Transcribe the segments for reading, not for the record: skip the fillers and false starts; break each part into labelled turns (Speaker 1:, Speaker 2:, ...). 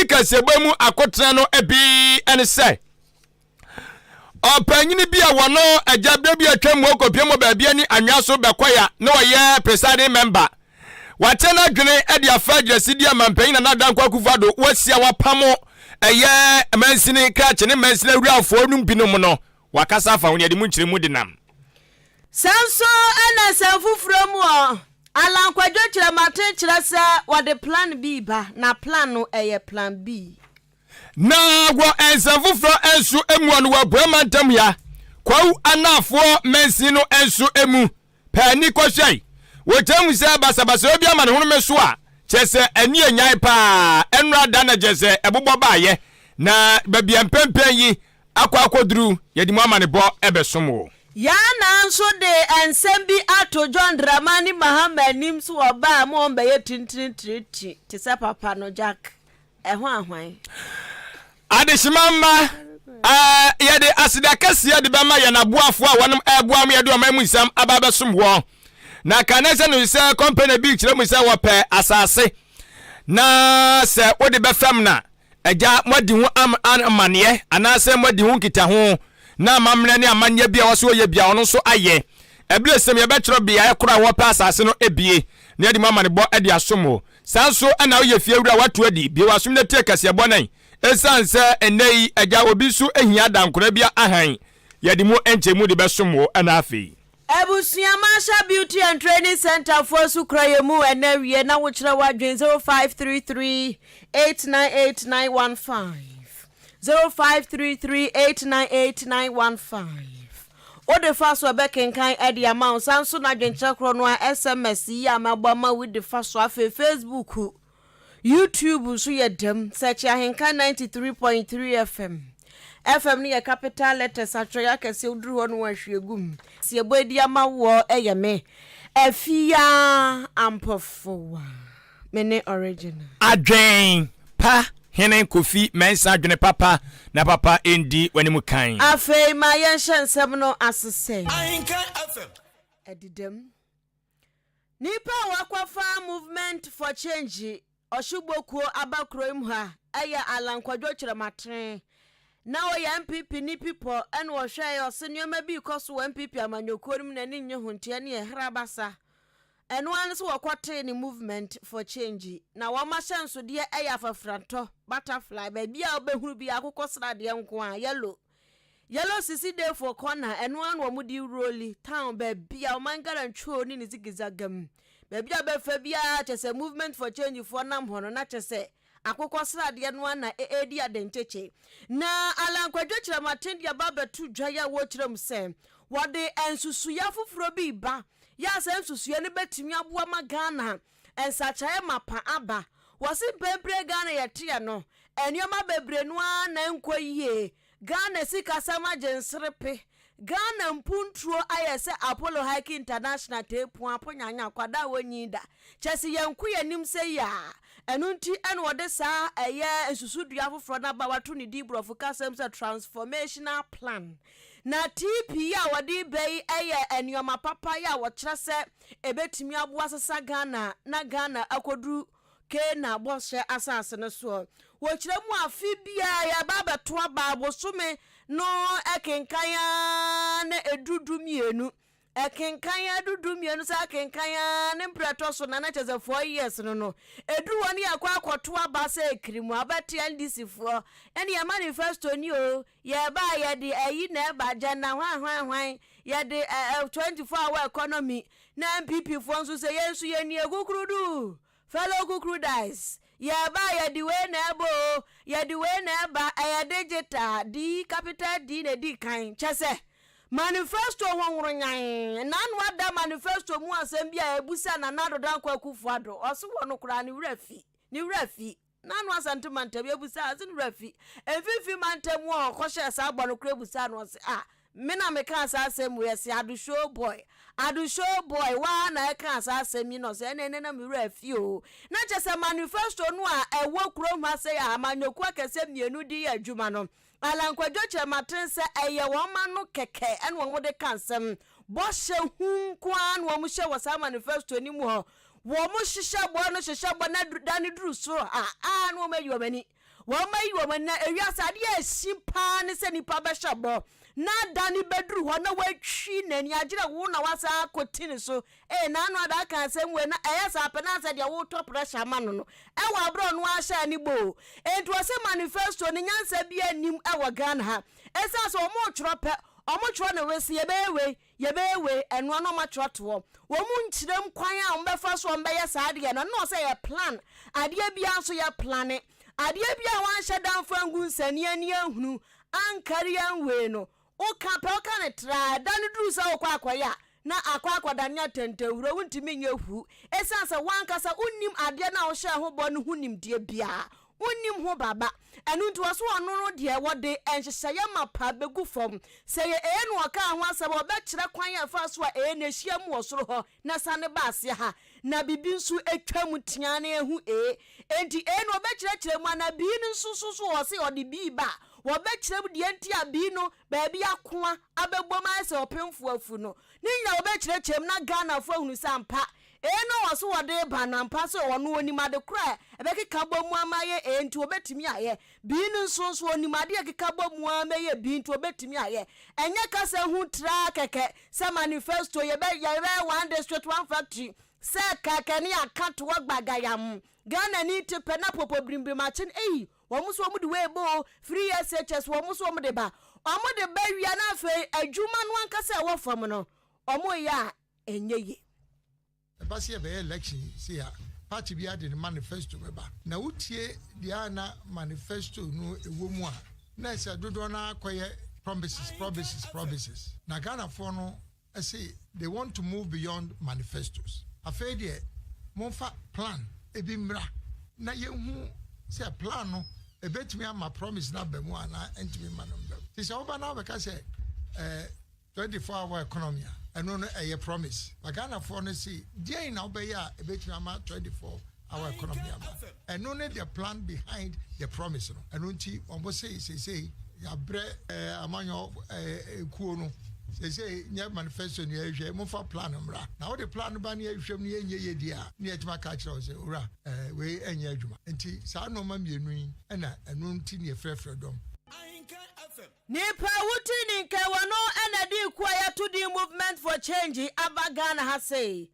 Speaker 1: kaseɛbɔ mu akotena no bi ne sɛ ɔpanyini bi a wɔno agya berɛ bi atwa mu ɔkɔpie mu baabi ani anwea so bɛkɔya na ɔyɛ presiding member wakyɛ no adwene de afa agyinasidi a mampanyin Nana Dankwa Akufo-Addo wasia wapamo ɛyɛ mansini krakye ne mansini awurafoɔ no binom no wakasa afa ho ne yɛde mu nkyerɛmu de nam.
Speaker 2: Sɛ nso ɛna nsɛm foforɔ mu ɔ, Allan Kwadwo Kyerematen kyerɛ sɛ wɔde plan bi reba, na plan no ɛyɛ plan B.
Speaker 1: Na wɔ nsɛm foforɔ nso mu ɔ no wɔ Apueɛ Mantam ha, Kwawu Anaafoɔ mansin no nso mu, Paani kɔhwɛe. Wɔkyerɛ mu sɛ basabasayɛ bi ama ne honome so a, kyerɛ sɛ ani anyan paa. Ɛnnora da na kyerɛ sɛ ɛbobɔ baeɛ. Na baabi a mpɛmpɛn yi akɔ akɔduru, yɛde mu amanebɔ bɛsom wo.
Speaker 2: Yaa nso de nsɛm bi ato John Dramani Mahama anim sɛ ɔba a ma ɔmbɛyɛ tintintiriti te sɛ papa no Jack. Ɛho ahwan?
Speaker 1: Adehyema mma, yɛde aseda kɛseɛ de bɛma yɛn aboafoɔ a wɔnom ɛreboa mo yɛde ɔman mu nsɛm aba abɛsom woɔ. Na ka ne sɛ no sɛ kɔmpani bi kyerɛ mu sɛ wɔpɛ asase na sɛ wode bɛfam na agya moadi ho amanneɛ anaasɛ moadi ho nkitaho na amammerɛ ne amanneɛ bi a wɔsɛ wɔyɛ bia ɔno nso ayɛ. Ɛberɛ sɛm yɛbɛkyerɛ beaeɛ korɔ a wɔpɛ asase no ebie na yɛde mo amanebɔ de asom wo. Saa nso na woyɛ fiewura a woato adi. Bue w'asom na tie kaseɛbɔ no. Esiane sɛ nnɛ yi agya obi nso hia adankora bi ahan, yɛde mu nkyɛmu de bɛsom wo ɛna afei.
Speaker 2: Abusua Marshall Beauty and Training Centre foɔ nso kura yɛn mu ɛnɛ awie na wokyerɛ w'adwene 0533 898 915 0533 898 915 Wode fa so a ɛbɛkenkan de ama wo. San nso na adwenkyerɛ korɔ no ara SMS yi a mabɔ ama wo de fa so. Afei Facebook, YouTube nso yɛ dɛm. Search Ahenka 93.3 FM. FM no yɛ capital letters, atwerɛeɛ akɛseɛ, woduru hɔ no wɔahwie gu mu. Sɛ yɛbɔ adi ama woɔ yɛ me Afia Ampofowaa. Me ne original.
Speaker 1: Adwen pa hene Kofi Mensah dwene papa na papa ndi w'anim kan.
Speaker 2: Afei ma yɛnhyɛ nsɛm no ase sɛ.
Speaker 3: Ahenkan FM.
Speaker 2: Ɛdedam. Nnipa a wɔakɔfa Movement for Change ɔhyebɔ kuo aba kuro yi mu ha yɛ Allan Kwadwo Kyerematen. Na ɔyɛ NPP ni pipɔ ɛna ɔhwɛeɛ ɔse nneɛma bi rekɔ so wɔ NPP amanyɔkuo no mu n'ani nnye ho nti ɛneɛ hra basa. Ɛno ara ne sɛ wɔkɔtee ne Movement for Change na wɔn ahyɛnsodeɛ yɛ afafrantɔ, butterfly, baabi a wobɛhunu biara akokɔsradeɛ nko ara, yellow. Yellow sisi dey for corner, ɛno ara na wɔde roli town baabi a ɔman Ghana ntwoo ne ne zigizaga mu. Baabi a wobɛfa biara kyerɛ sɛ Movement for Change foɔ nam hɔ no na kyerɛ sɛ Akokɔsradeɛ no ara na ɛredi adenkyekye. Na Allan Kwadwo Kyerematen de aba abɛto dwa yi a wɔrekyerɛ mu sɛ wɔde nsusuiɛ afoforɔ bi reba yɛ a saa nsusuiɛ no bɛtumi aboa ma Ghana nsakyeraeɛ mapa aba. Wɔse mprempren Ghana yɛteɛ no, nneɛma bebree no ara na ɛnkɔ yie. Ghana sikasɛm agye nserepe. Ghana mpuntuo ayɛ sɛ Apollo Hike International teepua ponyanyan kwadaa a wɔnnyii da. Kyɛse yɛnko yɛn anim sɛ yi a. Ɛno nti na wɔde saa ɛyɛ nsusudua foforɔ no aba a wɔato ne din borɔfo kasa mu sɛ Transformational Plan. Na TP yi a wɔde reba yi yɛ nnoɔma papa yi a wɔkyerɛ sɛ ɛbɛtumi aboa asesa Ghana na Ghana akɔduru Kanaan bɔhyɛ asase no soɔ. Wɔkyerɛ mu afe biara yɛba abɛto aba bosome no kenkan ara na ɛduru 12. Ɛkenkan ara duru 12 saa kenkan ara ne mprɛ ɛtɔ so na na kyerɛ sɛ 4 years no no ɛduru hɔ no yɛkɔ akɔto aba sɛ ɛkiri mu abɛte NDC foɔ ɛne yɛ manifesto ni o yɛba a yɛde ayi na ɛba agenda hwan hwan hwan yɛde 24 hour economy na NPP foɔ nso sɛ yɛn nso yɛnie kukurudu fellow kukurudice yɛba a yɛde wei na ɛbɔ o yɛde wei na ɛba ɛyɛ digital D capital D na ɛdi kan kyɛ sɛ manifesto hohoro nyan nanu ada manifesto mu asɛm bi a ebusa Nana Addo Dankwa Akufo-Addo ɔso wɔ no koraa ne werɛ fi ne werɛ fi nanu Asante mantam ebusa ɔse ne werɛ fi mfimfini mantam a ɔkɔhyɛ saa bɔ no koraa ebusa no ɔse a me na meka saa asɛm wei ɛsɛ Ado show boy Ado show boy waa na ɛka saa asɛm yi na ɔsɛ ɛnɛ ɛnɛ na me werɛ fi o na kyɛ sɛ manifesto no a ɛwɔ kurom ha sɛ yɛ amanyɔkuo akɛseɛ mmienu de yɛ adwuma no Allan Kwadwo Kyerematen sɛ ɛyɛ wɔn ma no kɛkɛ ɛna wɔn de ka nsɛm bɔhyɛ hu nko ara na wɔn hyɛ wɔ saa manifesto no mu hɔ wɔn hyehyɛ bɔ no hyehyɛ bɔ na da no duru soro a a na wɔn ayi wɔn ani. Wɔn ayi wɔn ani na ewiase adeɛ a ɛsi paa ne sɛ nipa bɛhyɛ bɔ na da no bɛduru hɔ na watwi n'ani agyerɛ wo na wasan akɔti ne so. Ee n'ano ada aka asɛm wei na ɛyɛ saa pɛ na asɛ deɛ wotɔ pressure ama no no ɛwɔ aberɛ ɔno ara hyɛɛ ne bɔ o. Enti ɔse manifesto no nyansa biara nnim ɛwɔ Ghana ha. Ɛsiane sɛ wɔn retwerɛ pɛ, wɔn twerɛ no wese yɛbɛyɛ wei, Yɛbɛyɛ wei, ɛnoa na wɔatwerɛ ato hɔ. Wɔn nkyerɛm kwan a wɔbɛfa so a wɔbɛyɛ saa adeɛ no, ɛno na ɔsɛ yɛ plan. Adeɛ biara nso yɛ plane. Adeɛ biara a wɔanhyɛ da amfa angu nsania ani anhunu, ankari anwei no, woka pɛ, woka no traa, da no duru sɛ wokɔ akɔyɛ a, na akɔ akɔdane atɛntɛnhuro, wontumi nyɛ hu. Ɛsiane sɛ wo ankasa wonnim adeɛ no a wohyɛɛ ho bɔ no ho nimdeɛ biara. Wonnim ho baba. Ɛno nti wɔse ɔno no deɛ wɔde nhyehyɛeɛ mapa bɛgu fam. Sɛ ɛyɛ A na ɔkaa ho asɛm a, ɔbɛkyerɛ kwan a ɛfaa so a A no ahyia mu wɔ soro hɔ na sane ba aseɛ ha, na biribi nso atwa mu teaa na yɛahu A. Enti A no ɔbɛkyerɛkyerɛ mu anaa B no nso so so ɔse ɔde B ba a, wɔbɛkyerɛ mu deɛ nti a B no baabi akoa abɛbom ayɛ sɛ ɔpemfoɔ afu no. Ne nyinaa wɔbɛkyerɛkyerɛ mu na Ghanafoɔ ahunu sɛ ampa A no a ɔse wɔde reba no ampa sɛ ɔno ɔnim ade korɔ a ɛbɛkeka bɔ mu ama ayɛ A nti ɔbɛtumi ayɛ B no nso nso ɔnim adeɛ a ɛkeka bɔ mu ara ma ɛyɛ B nti ɔbɛtumi ayɛ. Ɛnyɛ kasa hu traa kɛkɛ sɛ manifesto yɛbɛ yɛbɛyɛ one district one factory sɛ kɛkɛ ne yɛaka toɔ gbagayam. Ghanani te pɛ na popo birimbirim akye no ei Wɔn nso wɔn de wei ba o, free SHS wɔn nso wɔn de ba. Wɔn de ba wia na afei adwuma no ankasa a ɛwɔ fam no, wɔn yɛ a ɛnyɛ yie.
Speaker 3: Ɛba sɛ yɛbɛyɛ election sei a, party biara de ne manifesto bɛba. Na wotie deɛ a na manifesto no ɛwɔ mu a, na ɛsɛ dodoɔ no ara kɔyɛ promises, promises, promises. Na Ghanafoɔ no se they want to move beyond manifestos. Afei deɛ momfa plan bi mmra na yɛnhu sɛ plan no ɛbɛtumi ama promise no aba mu anaa ɛntumi mma no mba mu. Nti sɛ woba na wobɛka sɛ eh, 24 hour economy a, ɛno no ɛyɛ promise. Ba Ghanafoɔ no se deɛn na wobɛyɛ a ɛbɛtumi ama 24 hour economy aba? Ɛno ne the plan behind the promise no. Ɛno nti wɔn se seesei yɛabrɛ eh, amanyɔ eh, kuo no seesei nyɛ manifesto ne yɛhwɛ, momfa plan mmra. Na wode plan no ba ne yɛhwehwɛ mu ne yɛnyɛ yɛ di a, ne yɛtumi aka akyerɛ wo sɛ owura eh, wei ɛnyɛ adwuma. Nti saa nnoɔma mmienu yi ɛna ɛno nti ne yɛfrɛfrɛ dɔm.
Speaker 2: Nipa a wote ne nka wɔ no na ɛde kuo a yɛato din Movement for Change aba Ghana ha sei.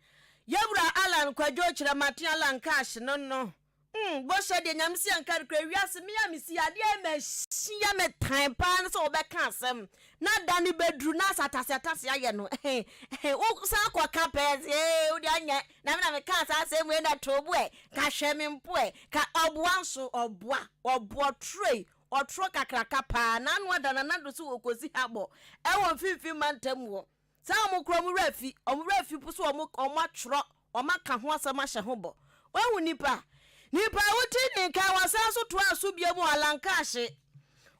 Speaker 2: Yɛwura Allan Kwadwo Kyerematen Allan Cash no no mm bɔhyɛ deɛ Nyame se yɛnka no korɛ wiase me a mesi adeɛ a mahyia me tan paa ne sɛ wɔbɛka asɛm na da no bɛduru na asɛ atase atase ayɛ no wo san kɔ ka pɛɛ sɛ ee wode anyɛ na me na mekaa saa asɛm wei na too bo ɛ ka hwɛ me mpo ɛ ka ɔboa nso ɔboa ɔboa ɔtroi ɔtoro kakraka paa n'ano ada Nana do so wɔ Kosi Habɔ ɛwɔ mfimfini mantam hɔ. Saa wɔn koraa wɔn werɛ afi, wɔn werɛ afi mpo sɛ wɔn wɔn atwerɛ, wɔn aka ho asɛm ahyɛ ho bɔ. Wahu nipa? Nipa a wote ne nka, wɔsan nso toaa so bio mu Alankaahye.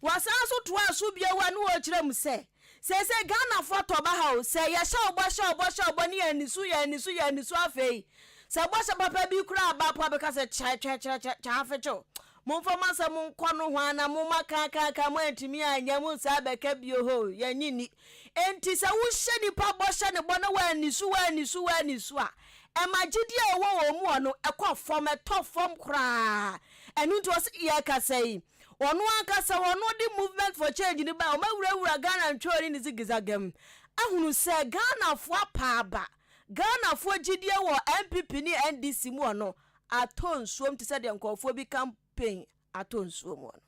Speaker 2: Wɔsan nso toaa so bio a ne wɔrekyerɛ mu sɛ, seesei Ghanafoɔ tɔ baha o, sɛ yɛhyɛ wo bɔ, hyɛ wo bɔ, hyɛ wo bɔ ne yɛn ani so, yɛn ani so, yɛn ani so afei, sɛ bɔhyɛ papa bi koraa aba po a bɛka sɛ kyɛ kyɛ kyɛ kyɛ kyɛ afekyew. Momfa mo asɛm nkɔ nohoa na momma kaakaaka moantumi anyɛ mo nsa abɛka bio hoo, yɛnnye nni. Enti sɛ wohyɛ nipa bɔ hyɛ no bɔ na wanni so wanni so wanni so a, ɛma gyidie a ɛwɔ wɔn mu no ɛkɔ fam, ɛtɔ fam koraa. Ɛno nti ɔse yɛrekasa yi, ɔno ankasa ɔno de movement for change no bae, wɔawurawura Ghana ntwɛɔ ne ne zigizag mu ahunu sɛ Ghanafoɔ apa aba, Ghanafoɔ gyidie wɔ NPP ne NDC mu ɔno atɔ nsuom te sɛ deɛ nkurɔfoɔ bi campaign atɔ nsuo mu no.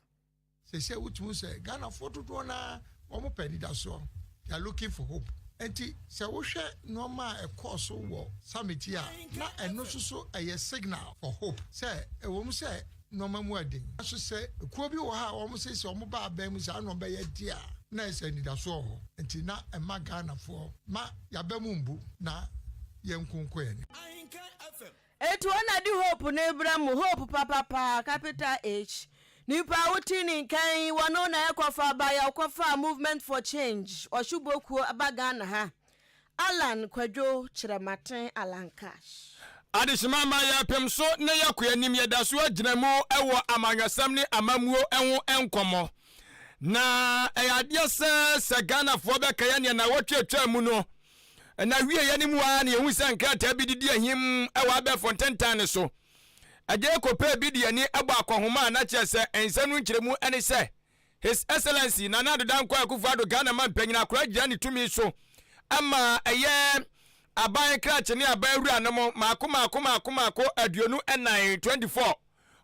Speaker 3: Seesei wotumi hu sɛ Ghanafoɔ dodoɔ no ara wɔn pɛ anidasoɔ, they are looking for hope. Nti sɛ wohwɛ nneɛma a ɛkɔɔ so wɔ summit yi a, na ɛno nso so ɛyɛ signal for hope sɛ ɛwɔ mu sɛ nneɛma mu ɛden, nanso sɛ ekuo bi wɔ hɔ a wɔn se sɛ wɔn ba aban mu saa na wɔbɛyɛ deɛ a, na ɛsɛ anidasoɔ wɔ hɔ. Nti na ɛma Ghanafoɔ ma yɛaba mu mbu na yɛnko nkɔ yɛn anim.
Speaker 2: Enti hɔ na de hope no rebrɛ mo, hope papapa, capital H. Nipa a wote ne nka yi, wɔno na ɛkɔfa baeɛ, ɔkɔfaa Movement for Change, ɔhye kuo ba Ghana ha. Allan Kwadwo Kyerɛmaten Allan Cash.
Speaker 1: Adehyema ma yɛpem so na yɛkɔ anim, yɛda so agyina mu wɔ amanyɔsɛm ne amammuo ho nkɔmmɔ. Na ɛyɛ adeɛ sɛ sɛ Ghanafoɔ bɛka yɛ neɛ nawɔtwe atwa mu no, Na wieɛ no mu ara na yɛhu sɛ nkrataa bi didi ahim wɔ abɛɛfo ntentan no so. Agya kɔpɛɛ bi de ani bɔ akɔnhoma a na kyerɛ sɛ nsɛm no nkyerɛmu ne sɛ His Excellency Nana Addo Dankwa Akufo-Addo Ghana Manpanyin akora gyina ne tumi so ama ɛyɛ aban krakye ne aban awuranom maako maako maako maako 24, 24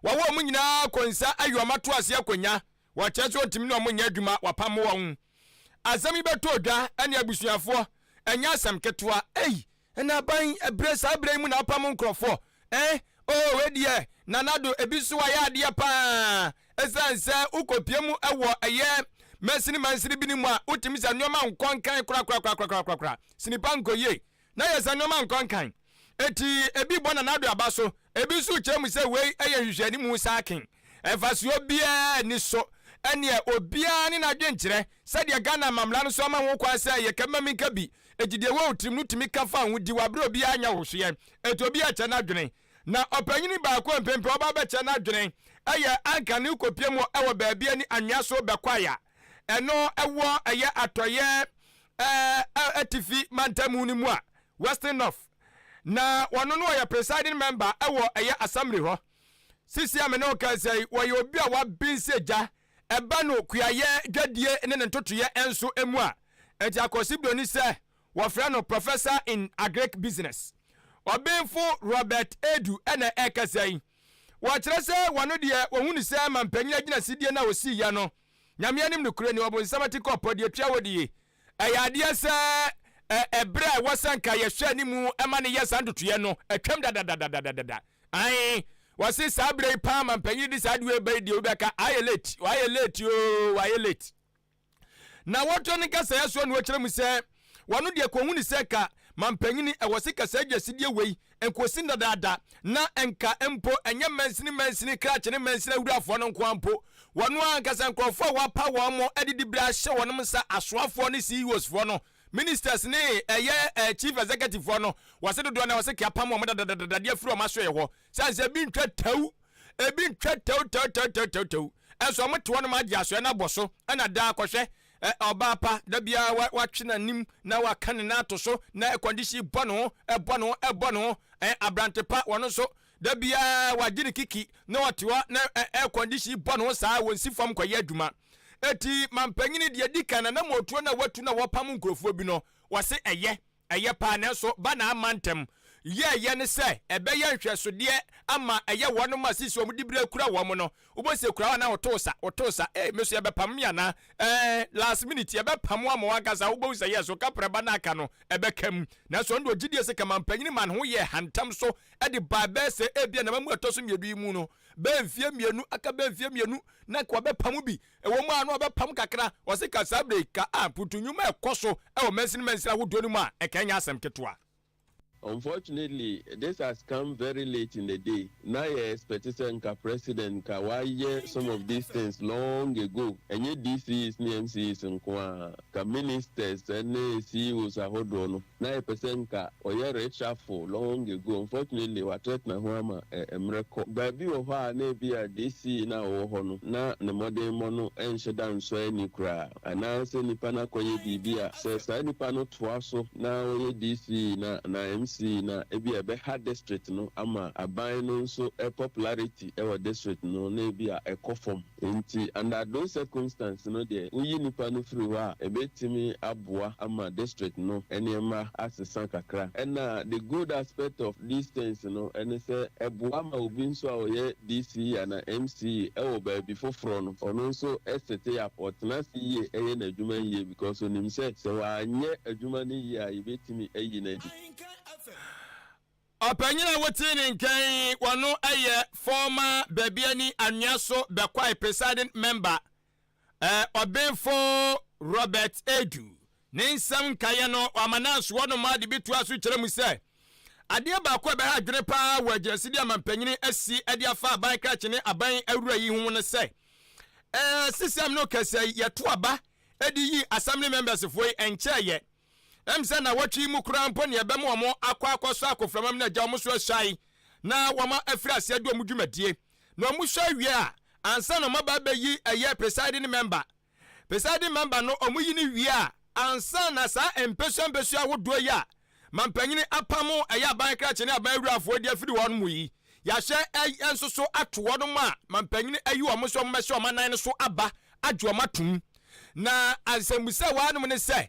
Speaker 1: wɔwɔ wɔn nyinaa kɔnsa ayi wɔn ato ase akonya wɔkyerɛ sɛ wɔntumi ne wɔn nyɛ adwuma wɔapam wɔn. Asɛm yi bɛtɔ dwa ne abusuafoɔ ɛnyɛ asɛm ketewa ei Ɛna aban ɛbrɛ saa berɛ yi mu na apam nkurɔfoɔ eh oh wei deɛ Nana Addo ebi nso wayɛ adeɛ paa ɛsiane sɛ wokɔpie mu ɛwɔ ɛyɛ mansini mansini bi no mu a wotumi sɛ nneɛma nkɔ nkan korakorakorakorakorakora sinipa nkɔ yie na yɛ sɛ nneɛma nkɔ nkan eti ebi bɔ Nana Addo aba so ebi nso kyerɛ mu sɛ wei ɛyɛ nhwehwɛnimu saaken mfasoɔ biara ni so ɛneɛ obiara ne n'adwenkyerɛ sɛdeɛ Ghana amammerɛ no so ama ho kwan sɛ yɛka ma minka bi. Enti deɛ ɛwɔ wo tirim no tumi ka fa ho di wɔ aberɛ a obiara nyɛ wo hweɛ. Enti obiara kyɛ n'adwene. Na ɔpanyini baako a mpempem ɔba abɛkyɛ n'adwene yɛ anka ne kɔpie mu wɔ baabi ani anwea so bɛkwae a ɛno ɛwɔ ɛyɛ atɔeɛ atifi mantamu no mu a Western North. Na wɔno no ɔyɛ presiding member wɔ ɛyɛ assembly hɔ. Sisi a me ne wo kasa yi wɔyɛ obi a waben sɛ gya Ɛba no kuayɛ, dwadie ne ne ntotoeɛ nso mu a, enti Akosibdo ne sɛ wɔfrɛ no Professor in Agric Business. Ɔbenfo Robert Adu na ɛrekasa yi. Wɔkyerɛ sɛ wɔno deɛ wɔhu no sɛ mampanyin agyinasidie no a ɔsiiɛ no, Nyame anim nokorɛ ni, ɔbonsam atikɔ pɔ deɛ tua wɔ die. Ɛyɛ adeɛ sɛ ɛberɛ a ɛwɔ sɛ nka yɛhwɛ anim ma no yɛ saa ntotoeɛ no, atwam dadadadadada. Ae, wɔse saa berɛ yi paa ma mpanyin de saa adeɛ ba yi deɛ obi bɛka ayɛ late, wayɛ late oo, wayɛ late. Na wɔtoa ne nkasɛeɛ soɔ na wɔkyerɛ mu sɛ wɔno deɛ kɔhu ne sɛ ka ma mpanyini ɛwɔ se ka saa gyasideɛ wei nkosi dadaada na nka mpo ɛnyɛ mansini mansini krakye ne mansini awurafoɔ no nkoa mpo wɔno ankasa nkurɔfoɔ a wɔapa wɔn mo adidi berɛ ahyɛ wɔnom nsa asoafoɔ ne CEOs foɔ no Ministers ne ɛyɛ chief executive foɔ no wɔse dodoɔ no wɔse kea pam wɔn dadadadada de afiri wɔn asoɛeɛ hɔ sane sɛ ebi ntwa tɛw ebi ntwa tɛw tɛw tɛw tɛw tɛw tɛw ɛnso wɔn te hɔ nom agye asoɛ no abɔ so ɛna daa kɔhwɛ ɛ ɔbaa pa da biara wa watwe n'anim na waka ne nan ato so na ɛkɔndihyi bɔ ne ho ɛbɔ ne ho ɛbɔ ne ho ɛ abrante pa wɔn nso da biara wagye ne kiki na ɔte hɔ na air condition bɔ ne ho saa wɔnsi fam kɔyɛ adwuma. Eti mampanyini deɛ di kan na na motuo na watu na wɔpam nkurɔfoɔ bi no wɔse ɛyɛ ɛyɛ paa nanso ba na ama ntɛm yɛɛyɛ ne sɛ ɛbɛyɛ nhwɛsodeɛ ama ɛyɛ wɔn ma sisi wɔn dibere kura wɔn no wobɔ sɛ kura na wɔtoo sa wɔtoo sa ee me so yɛbɛpam me anaa ɛɛ last minute yɛbɛpam ama wɔn ankasa wobɛhu sɛ yɛ so kaprɛ ba na aka no ɛbɛka mu nanso ɔno deɛ ɔgyidie sɛ kamampanyini ma ne ho yɛ hantam so de baa bɛyɛ sɛ ebia n'amamu a ɛtɔ so mmienu yi mu no, bɛyɛ mfeɛ mmienu, aka bɛyɛ mfeɛ mmienu na nka wɔbɛpam bi. Ɛwɔ mu a na wɔbɛpam kakra. Wɔse ka saa berɛ yi, ka a mpuntu nnwuma a ɛkɔ so wɔ mansini mansini ahodoɔ no mu a, ɛka ɛnyɛ asɛm ketewa.
Speaker 4: Unfortunately, this has come very late in the day. Na yɛ expect sɛ nka president nka wayɛ some of these things long ago. Ɛnyɛ DCEs ne MCEs nko ara, nka ministers ne CEOs ahodoɔ no. Na yɛpɛ sɛ nka ɔyɛ reshuffle long ago, unfortunately watrɛtena ho ama mmerɛ kɔ. Baabi wɔ hɔ a na ebia DC no a ɔwɔ hɔ no na ne mmɔdenmmɔ no nhyɛ da nsɔ ani koraa, anaa sɛ nipa no akɔyɛ biribi a sɛ saa nipa no toa so na ɔyɛ DC no anaa MC no a ebia ɛbɛha district no ama aban no nso popularity wɔ district no na ebia ɛkɔ fam. Enti under those circumstance no deɛ woyi nipa no firi hɔ a ɛbɛtumi aboa ama district no nneɛma asesa kakra. Ɛna the good aspect of these things no ɛne sɛ ɛboa ma obi nso a ɔyɛ DCE anaa MCE ɛwɔ baabi foforɔ no ɔno nso sete up, ɔtena ase yie ɛyɛ n'adwuma yie because ɔnim sɛ sɛ wanyɛ adwuma no yie a yɛbɛtumi ayi no adi.
Speaker 1: Ɔpanyin a wotee ne nka yi, ɔno yɛ former Babiani Anwea So Bɛkwae presiding member, Ɔbenfo Robert Adu. Ne nsɛm nkaeɛ no, wama no ansoɔ no ma de bi toa so kyerɛ mu sɛ, adeɛ baako a ɛbɛha adwene paa wɔ agyinasidi a mampanyini asi de afa aban krakye ne aban awura yi ho ne sɛ, sisɛm no kɛsɛ yi yɛto aba de yi assembly members foɔ yi ɛnkyɛeɛ. Ɛm sɛ nnawɔtwe yi mu koraa mpo nea ɛbɛma wɔn akɔ akɔsɔ akoframa mu na agya wɔn so asuae na wɔn afiri aseɛ de wɔn dwumadie. Na wɔn sɔ awie a, ansa na wɔn aba abɛyi ɛyɛ presiding member. Presiding member no wɔn yi no wie a, ansa na saa mpesua mpesua ahodoɔ yi a mampanyini apamo ɛyɛ aban krakye ne aban awurafoɔ de afiri wɔn mu yi, Yɛahyɛ nso so ato wɔnom a mampanyini ayi wɔn sɛ wɔmmɛhyɛ wɔn anan no so aba agye wɔn atom. Na asɛmbusa a wɔanom ne sɛ,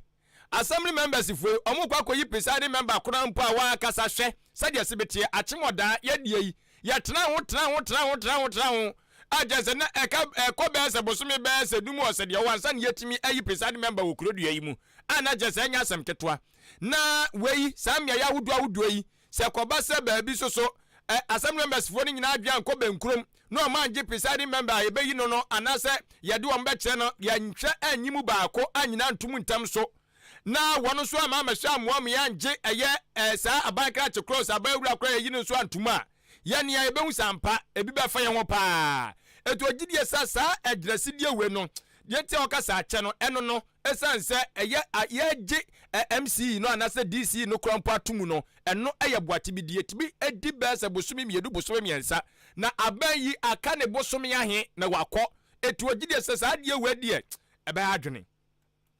Speaker 1: Assembly members foɔ yi, wɔn rekɔ akɔyi presiding member koraa mpo a wɔankasa hwɛ sɛdeɛ ɛse beteɛ, akyem ɔdaa, yɛdeɛ yi, yɛtena ho, tena ho, tena ho, tena ho, tena ho, a kyerɛ sɛ na ɛka ɛkɔ bɛyɛ sɛ bosome bɛyɛ sɛ num wɔ sɛdeɛ ɔwɔ ansa na yɛatumi ayi presiding member wɔ kuro dua yi mu, a na kyerɛ sɛ ɛnyɛ asɛm ketewa. Na wei, saa mmeaeɛ ahodoɔ ahodoɔ yi, Sɛ ɛkɔba sɛ baabi nso so ɛ, Assembly members foɔ no nyinaa adwene ankɔ bɛnkurom na wɔn angye presiding member a yɛbɛyi no no anaasɛ yɛde wɔn bɛkyerɛ no, yɛnhwɛ anyi mu baako annyina anto mu ntɛm so na wɔn nso amma ammɛhwɛ ammoa ma yɛangye ɛyɛ ɛ, saa aban krakye korɔ sɛ aban awura korɔ a yɛyi no nso anto mu a, yɛn nea yɛbɛhu sɛ ampa ebi bɛfa yɛn ho paa. Enti ɔgye die sɛ saa agyinasidie wei no, deɛ nti a wɔka sɛ akyɛ no, ɛno no, Esiane sɛ ɛyɛ a yɛregye MCE no anaasɛ DCE no koraa mpo ato mu no, ɛno yɛ boakye bi de. Yɛtumi di bɛyɛ sɛ bosome mmienu, bosome mmiɛnsa, na abɛn yi aka ne bosome ahe na wakɔ. Enti wɔgye die sɛ saa adeɛ wei deɛ, ɛbɛyɛ adwene.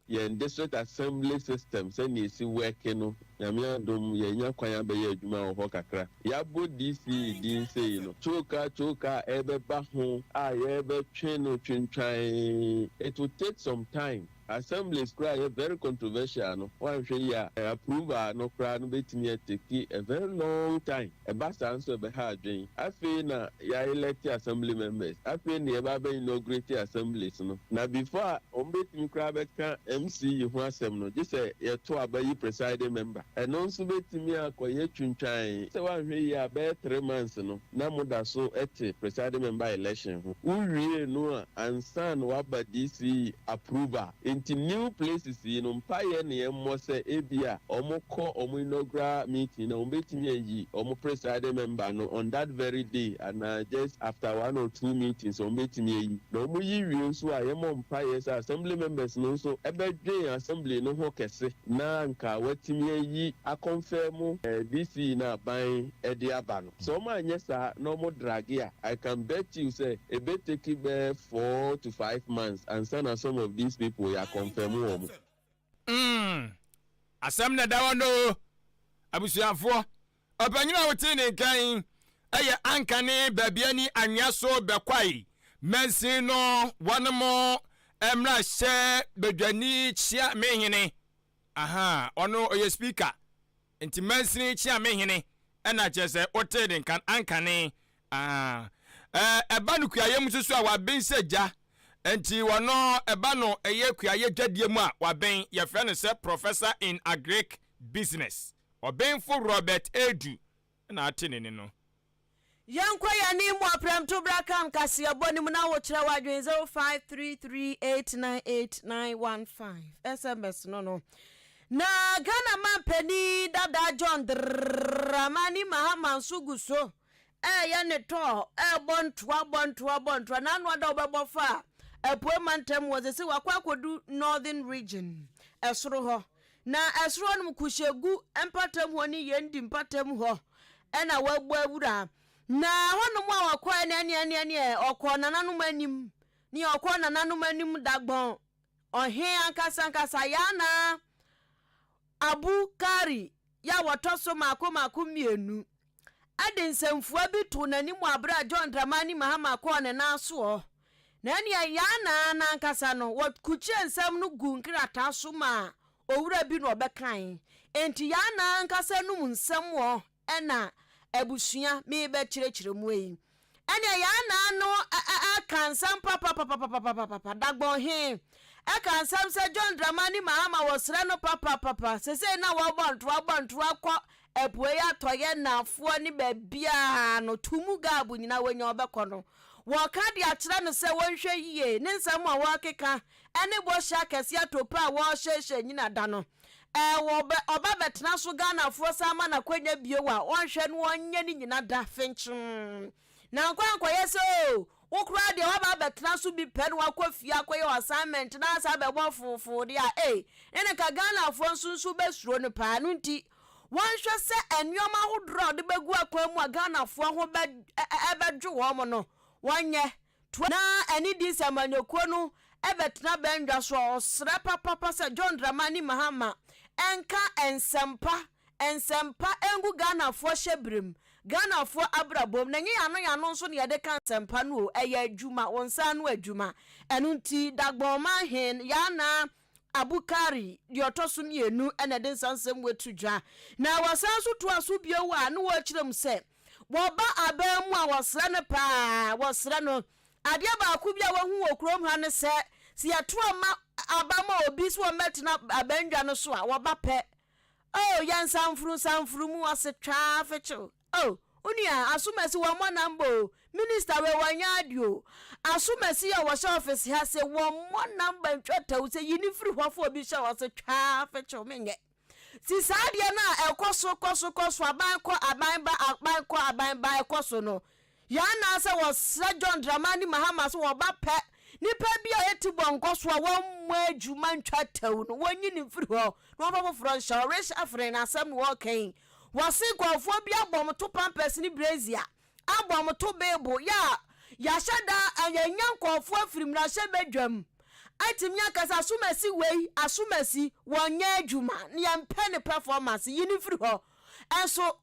Speaker 4: Yɛn district assembly system sɛnea ɛsi worke no, Nyame adom yɛanya kwan abɛyɛ adwuma wɔ hɔ kakra. Yɛabɔ DCE din sei no, choka choka a ɛrebɛba ho a yɛrebɛtwe no twintwann, it will take some time. Assemblies koraa a ɛyɛ very controversial no, woanhwɛ yie a, approval no koraa no bɛtumi a take a very long time. Ɛba saa nso a ɛbɛha adwene. Afei na yɛ elect assembly members, afei na yɛba abɛ inaugurate assemblies no. Na before a wɔn bɛtumi koraa bɛka MC yi ho asɛm no, gye sɛ yɛto aba yi presiding member. Ɛno nso bɛtumi akɔyɛ twintwan. Sɛ woanhwɛ yie a bɛyɛ 3 months no na moda so te presiding member election ho. Wowie no a ansa na woaba DC approval. Nti new places yi no mpaeɛ na yɛmmɔ sɛ ebia wɔkɔ wɔn inaugural meeting no a wɔbɛtumi ayi wɔn presiding member no on that very day anaa just after one or two meetings wɔbɛtumi ayi. Na wɔyi wie nso a yɛmmɔ mpaeɛ sɛ assembly members no nso bɛdwen assembly no ho kɛse na anka wɔatumi ayi akɔnfɛm DC no a aban de aba no. Sɛ wɔanyɛ saa na wɔn drag a, I can bet you sɛ ɛbɛ take bɛyɛ 4 to 5 months ansa na some of these people yɛ akɔnfɛm wɔn.
Speaker 1: Asɛm na ɛda hɔ no o, abusuafoɔ. Ɔpanyin a wotee ne nka yi yɛ Ankane Baabiani Anwea so Bɛkwae mansin no wɔnom mmarahyɛ badwani Kyeamehene. Aha, ɔno ɔyɛ speaker. Nti mansini Kyeamehene ɛna kyerɛ sɛ wotee ne nka Ankane. Aha. Ɛba no kuayɛ mu nso so a waben sɛ gya. Nti wɔno ɛba no ɛyɛ kuayɛ dwadie mu a waben. Yɛfrɛ no sɛ Professor in Agric Business. Ɔbenfo Robert Adu na ate ne nne no.
Speaker 2: Yɛnkɔ yɛn anim wɔ prɛmto bra kam kaseɛbɔ no mu na wokyerɛ w'adwene 0533898915 SMS no no. Na Ghana manpanin dada John Dramani Mahama nso gu so ɛreyɛ ne tɔɔ ɛrebɔ ntoa bɔ ntoa bɔ ntoa n'ano ada wobɛbɔ fa a apuei mantam wɔ sɛ sɛ wakɔ akɔdu Northern Region ɛsoro hɔ. Na ɛsoro hɔ nom Kuhyegu mpatam hɔ ne Yendi mpatam hɔ na wabɔ awura. Na hɔnom a ɔkɔɛ no ɛneɛ ɛneɛ ɛneɛ ɔkɔɔ nananom anim. Neɛ ɔkɔɔ nananom anim Dagbɔn ɔhen ankasa ankasa Yaana Abu Kari yɛ a wɔtɔ so mako mako mmienu de nsɛmfua bi too n'anim wɔ aberɛ a John Dramani Mahama kɔɔ ne nan soɔ. Na ɛneɛ Yaa Naa no ankasa no, wɔkukyerɛɛ nsɛm no guu nkrataa so maa owura bi na ɔbɛkae. Enti Yaa Naa ankasa anom nsɛm wɔ na abusua merebɛkyerɛkyerɛ mu yi. Ɛneɛ Yaa Naa no ka nsɛm papapapapapapapa, Dagbon he ka nsɛm sɛ John Dramani Mahama wɔsrɛ no papapapa, sesei na wɔbɔ ntoa bɔ ntoa kɔ Apuei atɔeɛ nnaafoɔ ne baabiara no to mu gaabu nyinaa wɔnya ɔbɛkɔ no. Wɔka de akyerɛ no sɛ wɔnhwɛ yie ne nsɛm a wɔrekeka ne bɔhyɛ akɛseɛ atopa a wɔrehyɛhyɛ nyina da no. Wɔbɛ ɔba bɛtena so Ghanafoɔ san ma no akwanya bio a ɔnhwɛ no ɔnyɛ ne nyina da fenkyem. Na nkɔ ankɔyɛ sɛ oo wo koraa deɛ woaba abɛtena so bi pɛ na wakɔ fie akɔyɛ wo assignment na asa abɛbɔ foofoo deɛ a ei ne ne nka Ghanafoɔ nso nso bɛsuro no paa. Ɛno nti wɔnhwɛ sɛ nneɛma ahodoɔ a wɔde bɛgu akwan mu a Ghanafoɔ ho bɛ ɛbɛdwo wɔn no wɔnyɛ. Na ɛne di sɛ amanyɔkuo no bɛtena bɛndwa so a ɔsrɛ papapa sɛ John Dramani Mahama nka nsɛmpa nsɛmpa ngu Ghanafoɔ hyɛberem. Ghanafoɔ abrabɔ mu. Na ɛnyɛ yɛn ano yɛn ano nso na yɛde ka nsɛmpa no o, ɛyɛ adwuma, wo nsa ano adwuma. Ɛno nti Dagbon Ɔmanhen Yaa-Naa Abukari deɛ ɔtɔ so mmienu na ɛde nsansɛm wei to dwa. Na wɔsan nso toa so bio a na wɔrekyerɛ mu sɛ wɔba aban mu a wɔsrɛ no paa, wɔsrɛ no. Adeɛ baako bi a wɔahu wɔ kurom ha ne sɛ, sɛ yɛto ama aba ma obi sɛ wɔmmɛtena abannwa no so a, wɔba pɛ. Oh, yɛ nsamforo nsamforo mu ase twaa fekyew. Oh, wo nua, asomasi wɔmmɔ number o. Minister wei wɔnyɛ ade o. Asomasi a wɔhyɛ office ha se wɔmmɔ number ntwa tɛw sɛ yi no firi hɔ fa obi hyɛ hɔ se twaa fekyew menyɛ. Nti saa adeɛ no a ɛkɔ so kɔ so kɔ so aban kɔ aban ba aban kɔ aban ba ɛkɔ so no yɛ anaasɛ wɔsrɛ John Dramani Mahama sɛ wɔba pɛ nipa bi a ɔyɛ tibɔ nkɔso a wɔmmɔ adwuma ntwa tɛw no wɔnyi no mfiri hɔ na wɔmfa foforɔ nhyɛ hɔ. Reshuffling asɛm na wɔreka yi. Wɔse nkurɔfoɔ bi abɔ wɔn to pampers ne brazier abɔ wɔn to beebo yɛ a yɛahyɛ da yɛanya nkurɔfoɔ afiri mmarahyɛbadwam atumi aka sɛ asomasi wei asomasi wɔnyɛ adwuma na yɛmpɛ ne performance yi no firi hɔ nso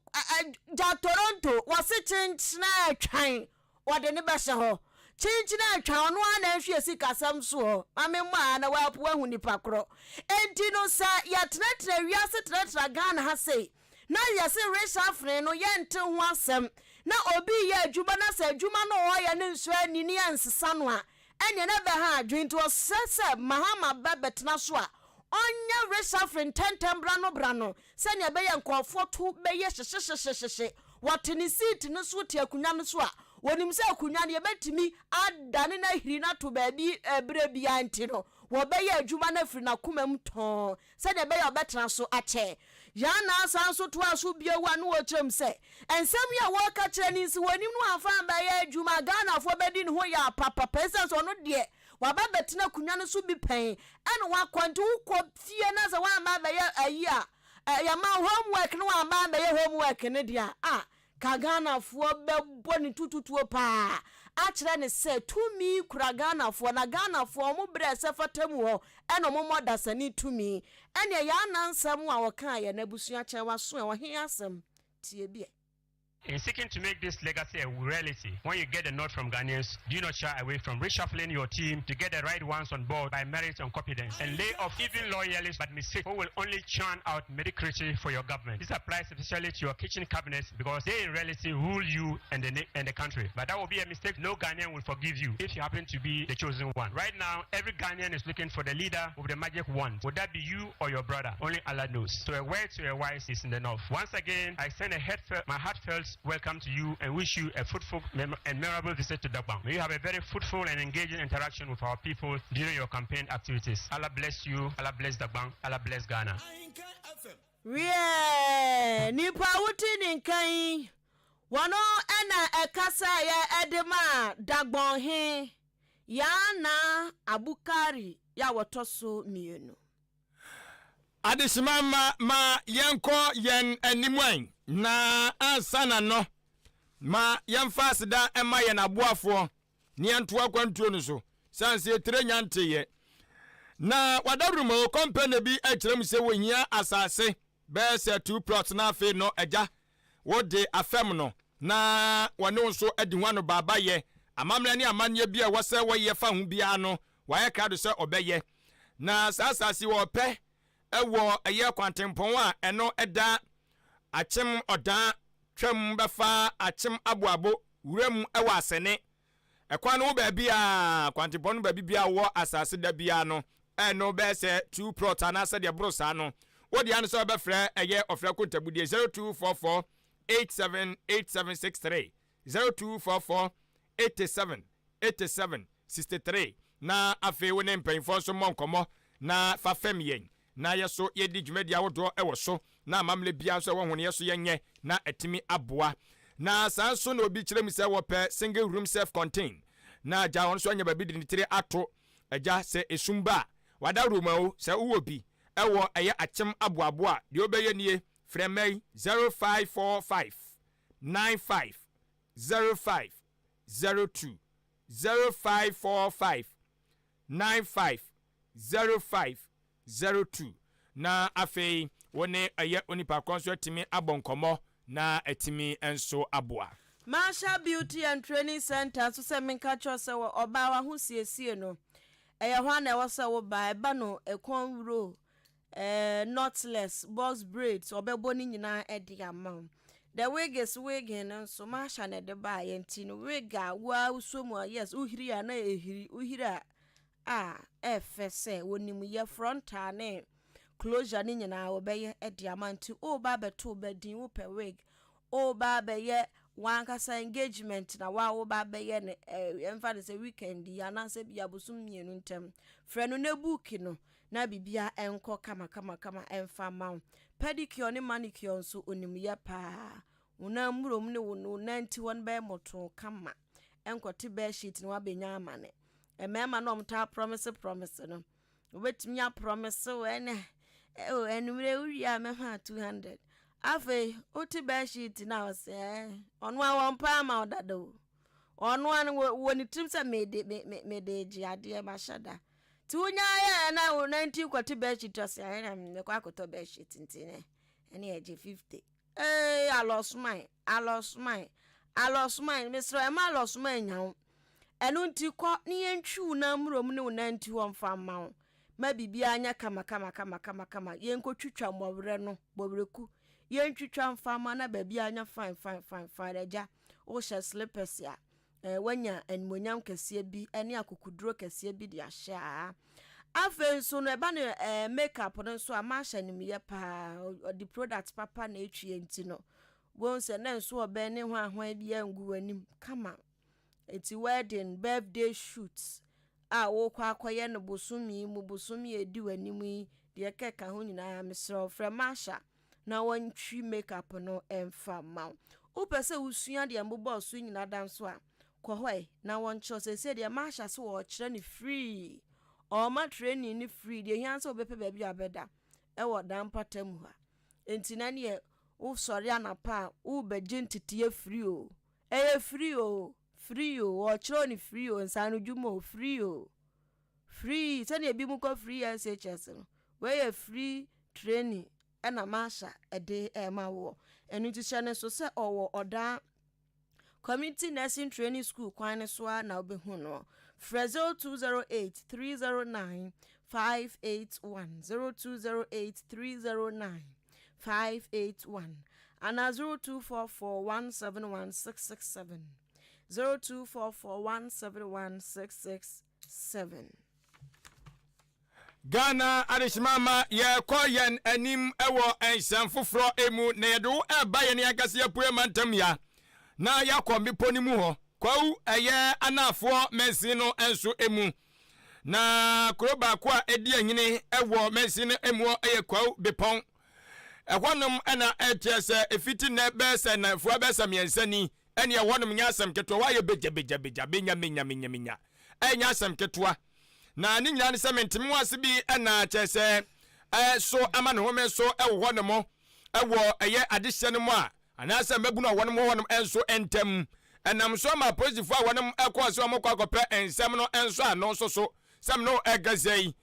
Speaker 2: gya Toronto wɔse kyenkyena atwan wɔde ne bɛhyɛ hɔ kyenkyena atwan ɔno ara na ɛhwɛ sikasɛm soɔ ma me mmɔ a na wapo ahu nipa korɔ enti no sɛ yɛtenatena wiase tenatena Ghana ha sei na yɛse reshuffling no yɛnte ho asɛm na obi reyɛ adwuma na sɛ adwuma no a ɔreyɛ no nsɔ ani na yɛnsesa no a, ɛneɛ na ɛbɛha adwene. Nti ɔsrɛ sɛ Mahama ba bɛtena so a, ɔnyɛ reshuffling ntɛntɛm bra no bra no sɛdeɛ ɛbɛyɛ nkurɔfoɔ to bɛyɛ hyehyehyehye. Wɔte ne seat no so te akonnwa no so a, wɔnim sɛ akonnwa no yɛbɛtumi adane no ahiri no ato baabi berɛ biara nti no, wɔbɛyɛ adwuma no afiri n'akoma mu tɔnn. sɛdeɛ ɛbɛyɛ a ɔbɛtena so akyɛ. Yana san nso toaa so bio a na ɔrekyerɛ mu sɛ, nsɛm yi a wɔreka kyerɛ no yi, sɛ wɔnim no amfa ammɛyɛ adwuma a, Ghanafoɔ bɛdi ne ho yaw papapa ɛsiane sɛ ɔno deɛ waba abɛtena akonnwa no so bi pɛn ɛna wakɔ nti wokɔ fie na sɛ woamma ammɛyɛ ayi a yɛma wo homework na woamma ammɛyɛ homework no deɛ a, ah, Ka Ghanafoɔ bɛbɔ ne tututuo paa akyerɛ no sɛ tumi kura Ghanafoɔ na Ghanafoɔ ɔmo brɛ sɛ fata mu hɔ ɛna ɔmo mɔ dasani tumi ɛneɛ yaa nansɛm a ɔkaeɛ no abusua kyɛn waso ɛ ɔhe asɛm tie bi ɛ.
Speaker 5: In seeking to make this legacy a reality, when you get the nod from Ghanaians, do not shy away from reshuffling your team to get the right ones on board by merit and competence, and lay off even loyalists but misfits who will only churn out mediocrity for your government. This applies especially to your kitchen cabinets because they in reality rule you and the, and the country. But that will be a mistake no Ghanaian will forgive you if you happen to be the chosen one. Right now, every Ghanaian is looking for the leader with the magic wand. Would that be you or your brother? Only Allah knows. So a word to a wise is in the north. Once again, I send a heartfelt, my heartfelt welcome to you and wish you a fruitful and memorable visit to Dagbang. May you have a very fruitful and engaging interaction with our people during your campaign activities. Allah bless you. Allah bless Dagbang. Allah bless Ghana.
Speaker 2: Wiɛ, nipa a wote ne nka yi, wɔno na ɛkasaeɛ de maa Dagbon he, Yaa Naa Abukari a wɔtɔ so mmienu.
Speaker 1: Adehyema mma ma yɛnkɔ yɛn anim ɛ, na ansa na no, ma yɛmfa aseda mma yɛn aboafoɔ na yɛnto akwantuo no so, sane sɛ yɛtire nya nteeɛ. Na wadawuruma o, kɔmpɛne bi kyerɛ mu sɛ wɔhia asase bɛyɛ sɛ two plots na afei no agya wode afɛm no na wɔne wo nso adi ho anobaabayɛ. Amammerɛ ne amanneɛ bi a ɛwɔ sɛ wɔyɛ fa ho biara no, wayɛ krado sɛ ɔbɛyɛ. Na saa asase yi wɔpɛ wɔ ɛyɛ kwantempɔn a ɛno ɛda Akyem Ɔdaa twam bɛfa Akyem Aboabo wuram wɔ Asɛne. Ɛkwan no ho baabi a kwantempɔn no baabi biara wɔ asase da biara no ɛno bɛyɛ sɛ two plot anaasɛ deɛ ɛboro saa no. Wo deɛ ano sɛ wobɛfrɛ ɛyɛ ɔfrɛ kontabudie 0244 878763 0244 87 87 63 na afei wo ne mpanyinfoɔ nso mmɔ nkɔmmɔ na fa fɛm yɛn na yɛ so yɛdi dwumadi ahodoɔ wɔ so na amammerɛ biara nso ɛwɔ ho no yɛ so yɛnyɛ na atumi aboa. Na saa nso na obi kyerɛ mu sɛ wɔpɛ single room self contain na agya ɔno nso anya baabi de ne tiri ato agya sɛ esum ba a wada room o sɛ wowɔ bi ɛwɔ ɛyɛ akyem aboaboa a deɛ wobɛyɛ nie frɛ mma yi 0545 95 05 02 0545 95 05 02 na afei wo ne ɛyɛ onipa korɔ nso atumi abɔ nkɔmmɔ. na atumi nso aboa.
Speaker 2: Marshall Beauty and Training Centre nso sɛ menka kyerɛ wo sɛ wɔ ɔbaa w'ahosiesie no ɛyɛ hɔ a na ɛwɔ sɛ woba ɛba no ɛkɔn wuro eh, knotless, box braids ɔbɛbɔ ne nyinaa de ama wo. The wig is wigging no nso Marsha na ɛde baeɛ nti no wig a woa wosɔ mu a yes wohiri a na ɛhiri wohiri a a ɛfɛ sɛ wɔnim yɛ frontal ne closure ne nyinaa wɔbɛyɛ de ama nti woba abɛto wo ba din wopɛ wig woba abɛyɛ wankasa engagement na wa woba abɛyɛ no yɛmfa no sɛ weekend yi anaasɛ bi abosom mmienu ntam frɛ no na book no na biribiara nkɔ kamakamakama mfa mma wo. Pedicure ne manicure nso, onim yɛ paa. Wo nan mmurom ne wo nan ti hɔ no bɛyɛ mmɔtoo kama. Ɛnkɔte bedsheet na woabɛnya amane. Mmarima no a wɔtaa promise promise no, wobɛtumi aprɔmise wo ɛnɛ, oh, anwummerɛ wowie a mɛma 200. Afei, wote bedsheet no a ɔsɛ ɛɛ, ɔno a wɔmpɛ ama wo dada o. Ɔno a no wɔ ne tirim sɛ mede me me mede gye adeɛ mahyɛ da. Nti wonyaa yɛ na wo nanti kɔte bedsheet ɔse ayɛ na mekɔ akɔtɔ bedsheet nti nɛ ɛne ɛgye 50 ee alɔsoman alɔsoman alɔsoman mesrɛ ɛma alɔsoman nya wo ɛno nti kɔ ne yɛntwi wo nan mmrom ne wo nanti hɔ mfa mma wo ma biribiara nyɛ kama kama kama kama kama yɛnkɔtwitwa mmɔwerɛ no bɔwerɛku yɛntwitwa mfa mma na baabiara nyɛ fine fine fine fine agya wohyɛ slippers a wanya animuonyam kɛseɛ bi ne akokoduro kɛseɛ bi de ahyɛ a. Afei nso no ɛba no eh, makeup no nso a mahyɛ animyɛ paa ɔde product papa na ɛtwie nti no wohu sɛ na nso ɔbɛn ne ho ahoa bi angu w'anim kama nti wedding birthday shoot a wokɔ akɔyɛ no bosome mu bosome a ɛdi w'anim yi deɛ kɛka ho nyinaa mesrɛ wo frɛ Marsha na wɔntwi makeup no mfa mma wo. Wopɛ sɛ wosua deɛ mbobɔɔ so nyina da nso a, kɔ hɔ ɛ na wɔnkyerɛ wo. Seesei deɛ Marsha se wɔɔkyerɛ no free. Ɔɔma training no free. Deɛ ehia ne sɛ wobɛpɛ baabi a wobɛda wɔ dan mpata mu ha. Enti na neɛ wosɔre anapa a worebɛgye nteteɛ free o. Ɛyɛ free o, free o, wɔɔkyerɛ wo no free o, nsaanodwuma o, free o. Free, sɛdeɛ ebinom kɔ free SHS no, wei yɛ free training ɛna Marsha ɛde ɛrema woɔ. Ɛno nti hyɛ no so sɛ ɔwɔ ɔdaa Community Nursing Training School kwan no so ara na wobɛhu no. Frɛ 0208 309 581, 0208 309 581 anaa 0244 171 667, 0244 171 667. 7.
Speaker 1: Ghana adehyema ma yɛkɔ yɛn anim wɔ nsɛm foforɔ mu na yɛde wo ɛreba yɛn ankasa yɛapue mantam ya na yɛakɔ mmepɔ no mu hɔ kwawu ɛyɛ anaafoɔ mansin no nso mu na kuro baako a ɛdi anyini wɔ mansin no mu yɛ kwawu bepɔn ɛhɔnom ɛna ɛteɛ sɛ ɛfiti nnɛ bɛyɛ sɛ nnafua bɛyɛ sɛ mmiɛnsa ni ɛne ɛhɔnom nyɛ asɛm ketewa wɔayɛ begya begya begya benya menya menya menya ɛnyɛ asɛm ketewa. Na ne nyinaa ne sɛ mente me ho ase bi na kyerɛ sɛ ɛso ama ne home so wɔ hɔ nom wɔ ɛyɛ adehyeɛ no mu a anaasɛ mmabunu a wɔnom wɔ hɔ nom nso ntam. Ɛnam so ama apolisifoɔ a wɔnom kɔɔ sɛ wɔkɔ akɔpɛ nsɛm no nso ano nso so sɛm no ɛkasa yi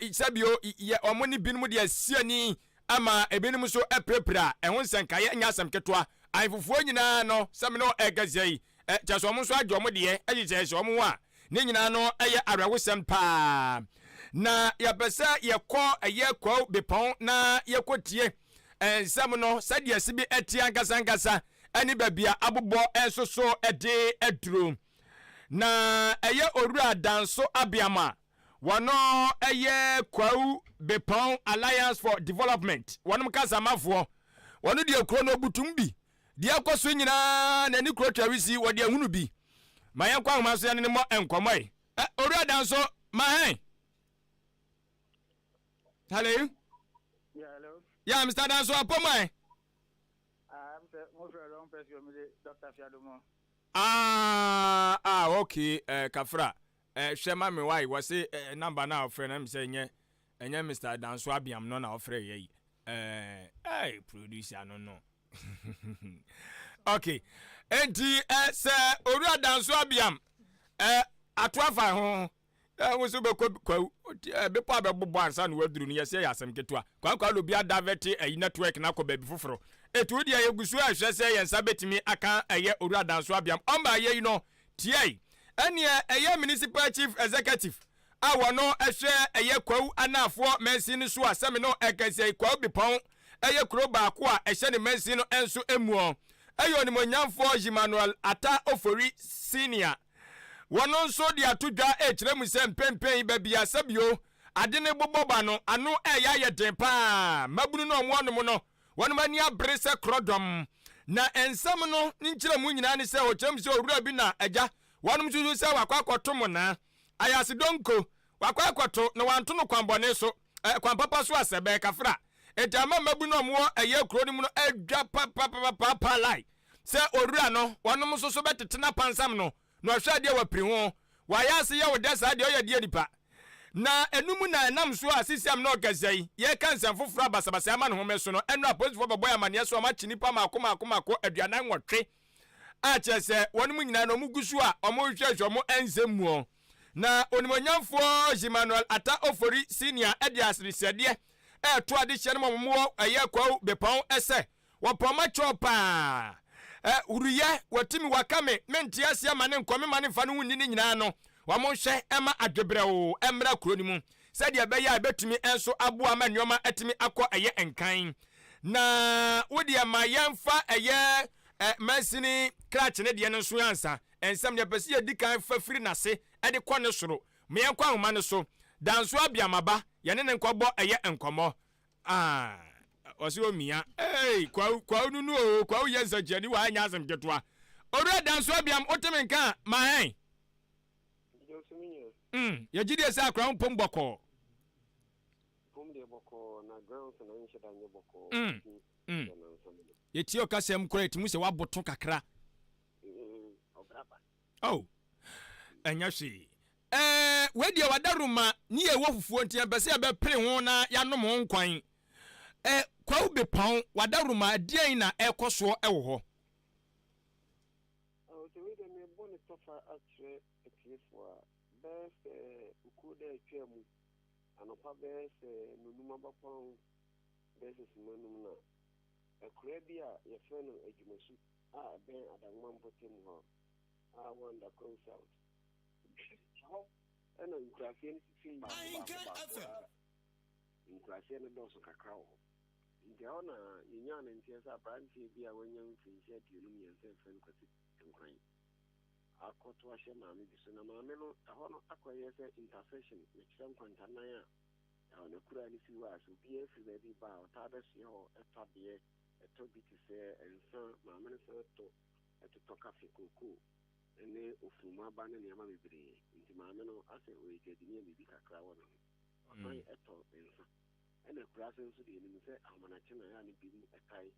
Speaker 1: sɛbio yɛ wɔn ne binom de asi ani ama ebinom nso apirapira a ɛho nsɛnkaeɛ nyɛ asɛm ketewa. Ahemfofoɔ nyinaa no sɛm no ɛkasa yi kyerɛ sɛ wɔn nso agye wɔn deɛ hyehyɛhyehyɛ wɔn ho a ne nyinaa no yɛ awerɛhosɛm paa. Na yɛpɛ sɛ yɛkɔ ɛyɛ Kwawu Bepɔn na yɛkɔtie nsɛm no sɛdeɛ ɛsi bi ɛteɛ ankasa ankasa ɛne baabi a abobɔ nso so ɛde aduro. Na ɛyɛ Owura Danso Abeam a wɔno ɛyɛ Kwawu Bepɔn Alliance for Development wɔnom kasamafoɔ wɔno deɛ kuro no ɔbutum bi Deɛ ɛkɔ so nyinaa n'ani kuro twawisi wɔde ahunu bi. Ma yɛnkɔ ahoma so yɛne no mmɔ nkɔmmɔ yi. Ɛ, Owura Danso, ma hɛn. Hello?
Speaker 6: Yeah, hello.
Speaker 1: Yeah, Mr. Danso, apɔ mu ɛ.
Speaker 6: Ah, I'm mo fɛ wrong person, mi de Dr. Fiadomo.
Speaker 1: Ah, ah, okay, eh, kafra. Eh, hwɛ ma me wai, wɔse eh, number na ɔfrɛ na mi sɛ ɛnyɛ ɛnyɛ Mr. Danso Abiam no na ɔfrɛ yɛ yi. Eh, eh, producer no no. okay enti eh, sɛ owura danso abiam eh, ato afa ho eh, wo nso bɛkɔ kwawu eh, bepɔ a bɛbobɔ ansa na waduru no yɛsɛ yɛ asɛm ketewa kwankwa na obi adavɛte ayi network no akɔ baabi foforɔ. Etu deɛ yɛgu so ɛhwɛ sɛ yɛn nsa bɛtumi aka ɛyɛ Owura Danso Abiam. Ɔmba yɛ yi no tiai ɛneɛ ɛyɛ Municipal Chief Executive a wɔno ɛhwɛ ɛyɛ Kwawu Anaafoɔ mansin no so a sɛme no ɛkɛsɛ Kwawu Bepɔn ɛyɛ kuro baako a ɛhyɛ ne mansin no nso muɔ ɛyɛ Onimuonyamfoɔ Emmanuel Atta Ofori Senior. Wɔno nso de ato dwa ɛrekyerɛ mu sɛ mpɛnpɛn yi baabi a sɛbio ade no bobɔ ba no ano ɛreyɛ ayɛ den paa. Mmabunu no a wɔn nom no wɔnom ani abere sɛ korɔdɔm. Na nsɛm no ne nkyerɛmu nyinaa ne sɛ ɔkyerɛ mu sɛ owura bi na agya wɔnom susu sɛ wakɔ akɔto monaa ayase donko wakɔ akɔto na wanto no kwanbɔne so eh, kwan papa so asɛ bɛɛ kafra. Enti ama mmabunu a wɔwɔ ɛyɛ kuro no mu no adwa papapapapa lai sɛ owura no wɔnom nso so bɛtete no apansam no na ɔhwɛ adeɛ wapiri ho wayɛ ase yɛ wo dɛ saa deɛ ɔyɛ deɛ nipa na ɛno mu na ɛnam so a sisiam na ɔkasa yi yɛka nsɛm foforɔ a basabasa ama ne home so no ɛno apolisifoɔ bɛbɔ yɛ amaneɛ so ɔmakye nipa maako maako maako 48 a kyerɛ sɛ wɔn mu nyinaa na wɔn gu so a wɔrehwehwɛ wɔn nsɛm muɔ. Na Onimuonyamfoɔ Emmanuel Atta Ofori Senior de aseresɛdeɛ ɛreto adehyeɛ no ma wɔn wɔ ɛyɛ Kwawu Bepɔn sɛ wɔpɔn ma kyɛw paa. Ɛ huruyɛ watumi waka me mente aseɛ ma ne nkɔ me ma ne mfa no ho nni ne nyinaa no wɔn nhwɛ ɛma adwebrɛw ɛmmra kuro no mu sɛdeɛ ɛbɛyɛ a ɛbɛtumi nso aboa ma nneɛma atumi akɔ ɛyɛ nkan. Na wodeɛ ma yɛmfa ɛyɛ ɛ mansini krakye ne deɛ no nso ansa. Nsɛm deɛ pɛ sɛ yɛdi kan fa firi n'ase de kɔ ne soro. Ma yɛnkɔ ahoma no so. Danso Abiamaba, yɛne no nkɔbɔ ɛyɛ nkɔmmɔ. Ah, ɔse omia. Ei, Kwawu, Kwawu nunu o, Kwawu yɛ nsɛnkyerɛnni wɔ ha ɛnyɛ asɛm ketewa. Owura Danso Abiam, wote me nka a, ma hɛn. Yɛgye die sɛ akora wo mpom bɔkɔɔ.
Speaker 7: Mpom deɛ bɔkɔɔ, na grounds na nhyɛ da nyɛ bɔkɔɔ.
Speaker 1: Yɛtie ɔkasa mu koraa yɛtumi sɛ woaboto kakra. Oh, ɛnyɛ hwee. Ɛɛ, wei deɛ wadaroma ne yɛ wɔ fufuo nti yɛmpɛ sɛ yɛbɛpere ho na yɛanom ho nkwan. Ɛ, Kwawu Bepɔn, wadaroma, ɛdeɛn na ɛrekɔ soɔ wɔ hɔ?
Speaker 7: Oh, sɛ wei deɛ mebɔ ne tɔfa akyerɛ atiefoɔ a, bɛyɛ sɛ okuo da atwa mu, anɔpa bɛyɛ sɛ nonum abapɔn bɛyɛ sɛ sima num na akuraa bi a yɛfrɛ no Adwumasu a ɛbɛn Adanwoma mpɔtam hɔ a ɛwɔ Andakwawu South. Ɛhɔ na nkuraaseɛ no sisi mmaako mmaako baako a nkuraaseɛ no dɔɔso kakra wɔ hɔ. Nti ɛhɔ na yɛnyaa no nteɛ sɛ aberanteɛ bi a wanya mfirinhyia 53 a yɛfrɛ no Kwasi Nkran akɔto ahyɛ maame bi so. Na maame no, ɛhɔ no akɔyɛ sɛ intercession, mekyerɛ nkwantanan a ɛhɔ no akuraa no si hɔ a sɛ obiara firi baabi ba a ɔtaa bɛsoɛ hɔ tɔ adeɛ. Ɛtɔ bi te sɛ nsa, maame no san tɔ totɔ kafe, kookoo ne ofurum aba ne nneɛma bebree. Nti maame no asɛ ɔyɛ dwadini a biribi kakra wɔ ne ho. Ɔsan tɔ nsa. Ɛna akuraase nso deɛ yɛnim sɛ ahomanakye na ɛyɛ a ne binom tae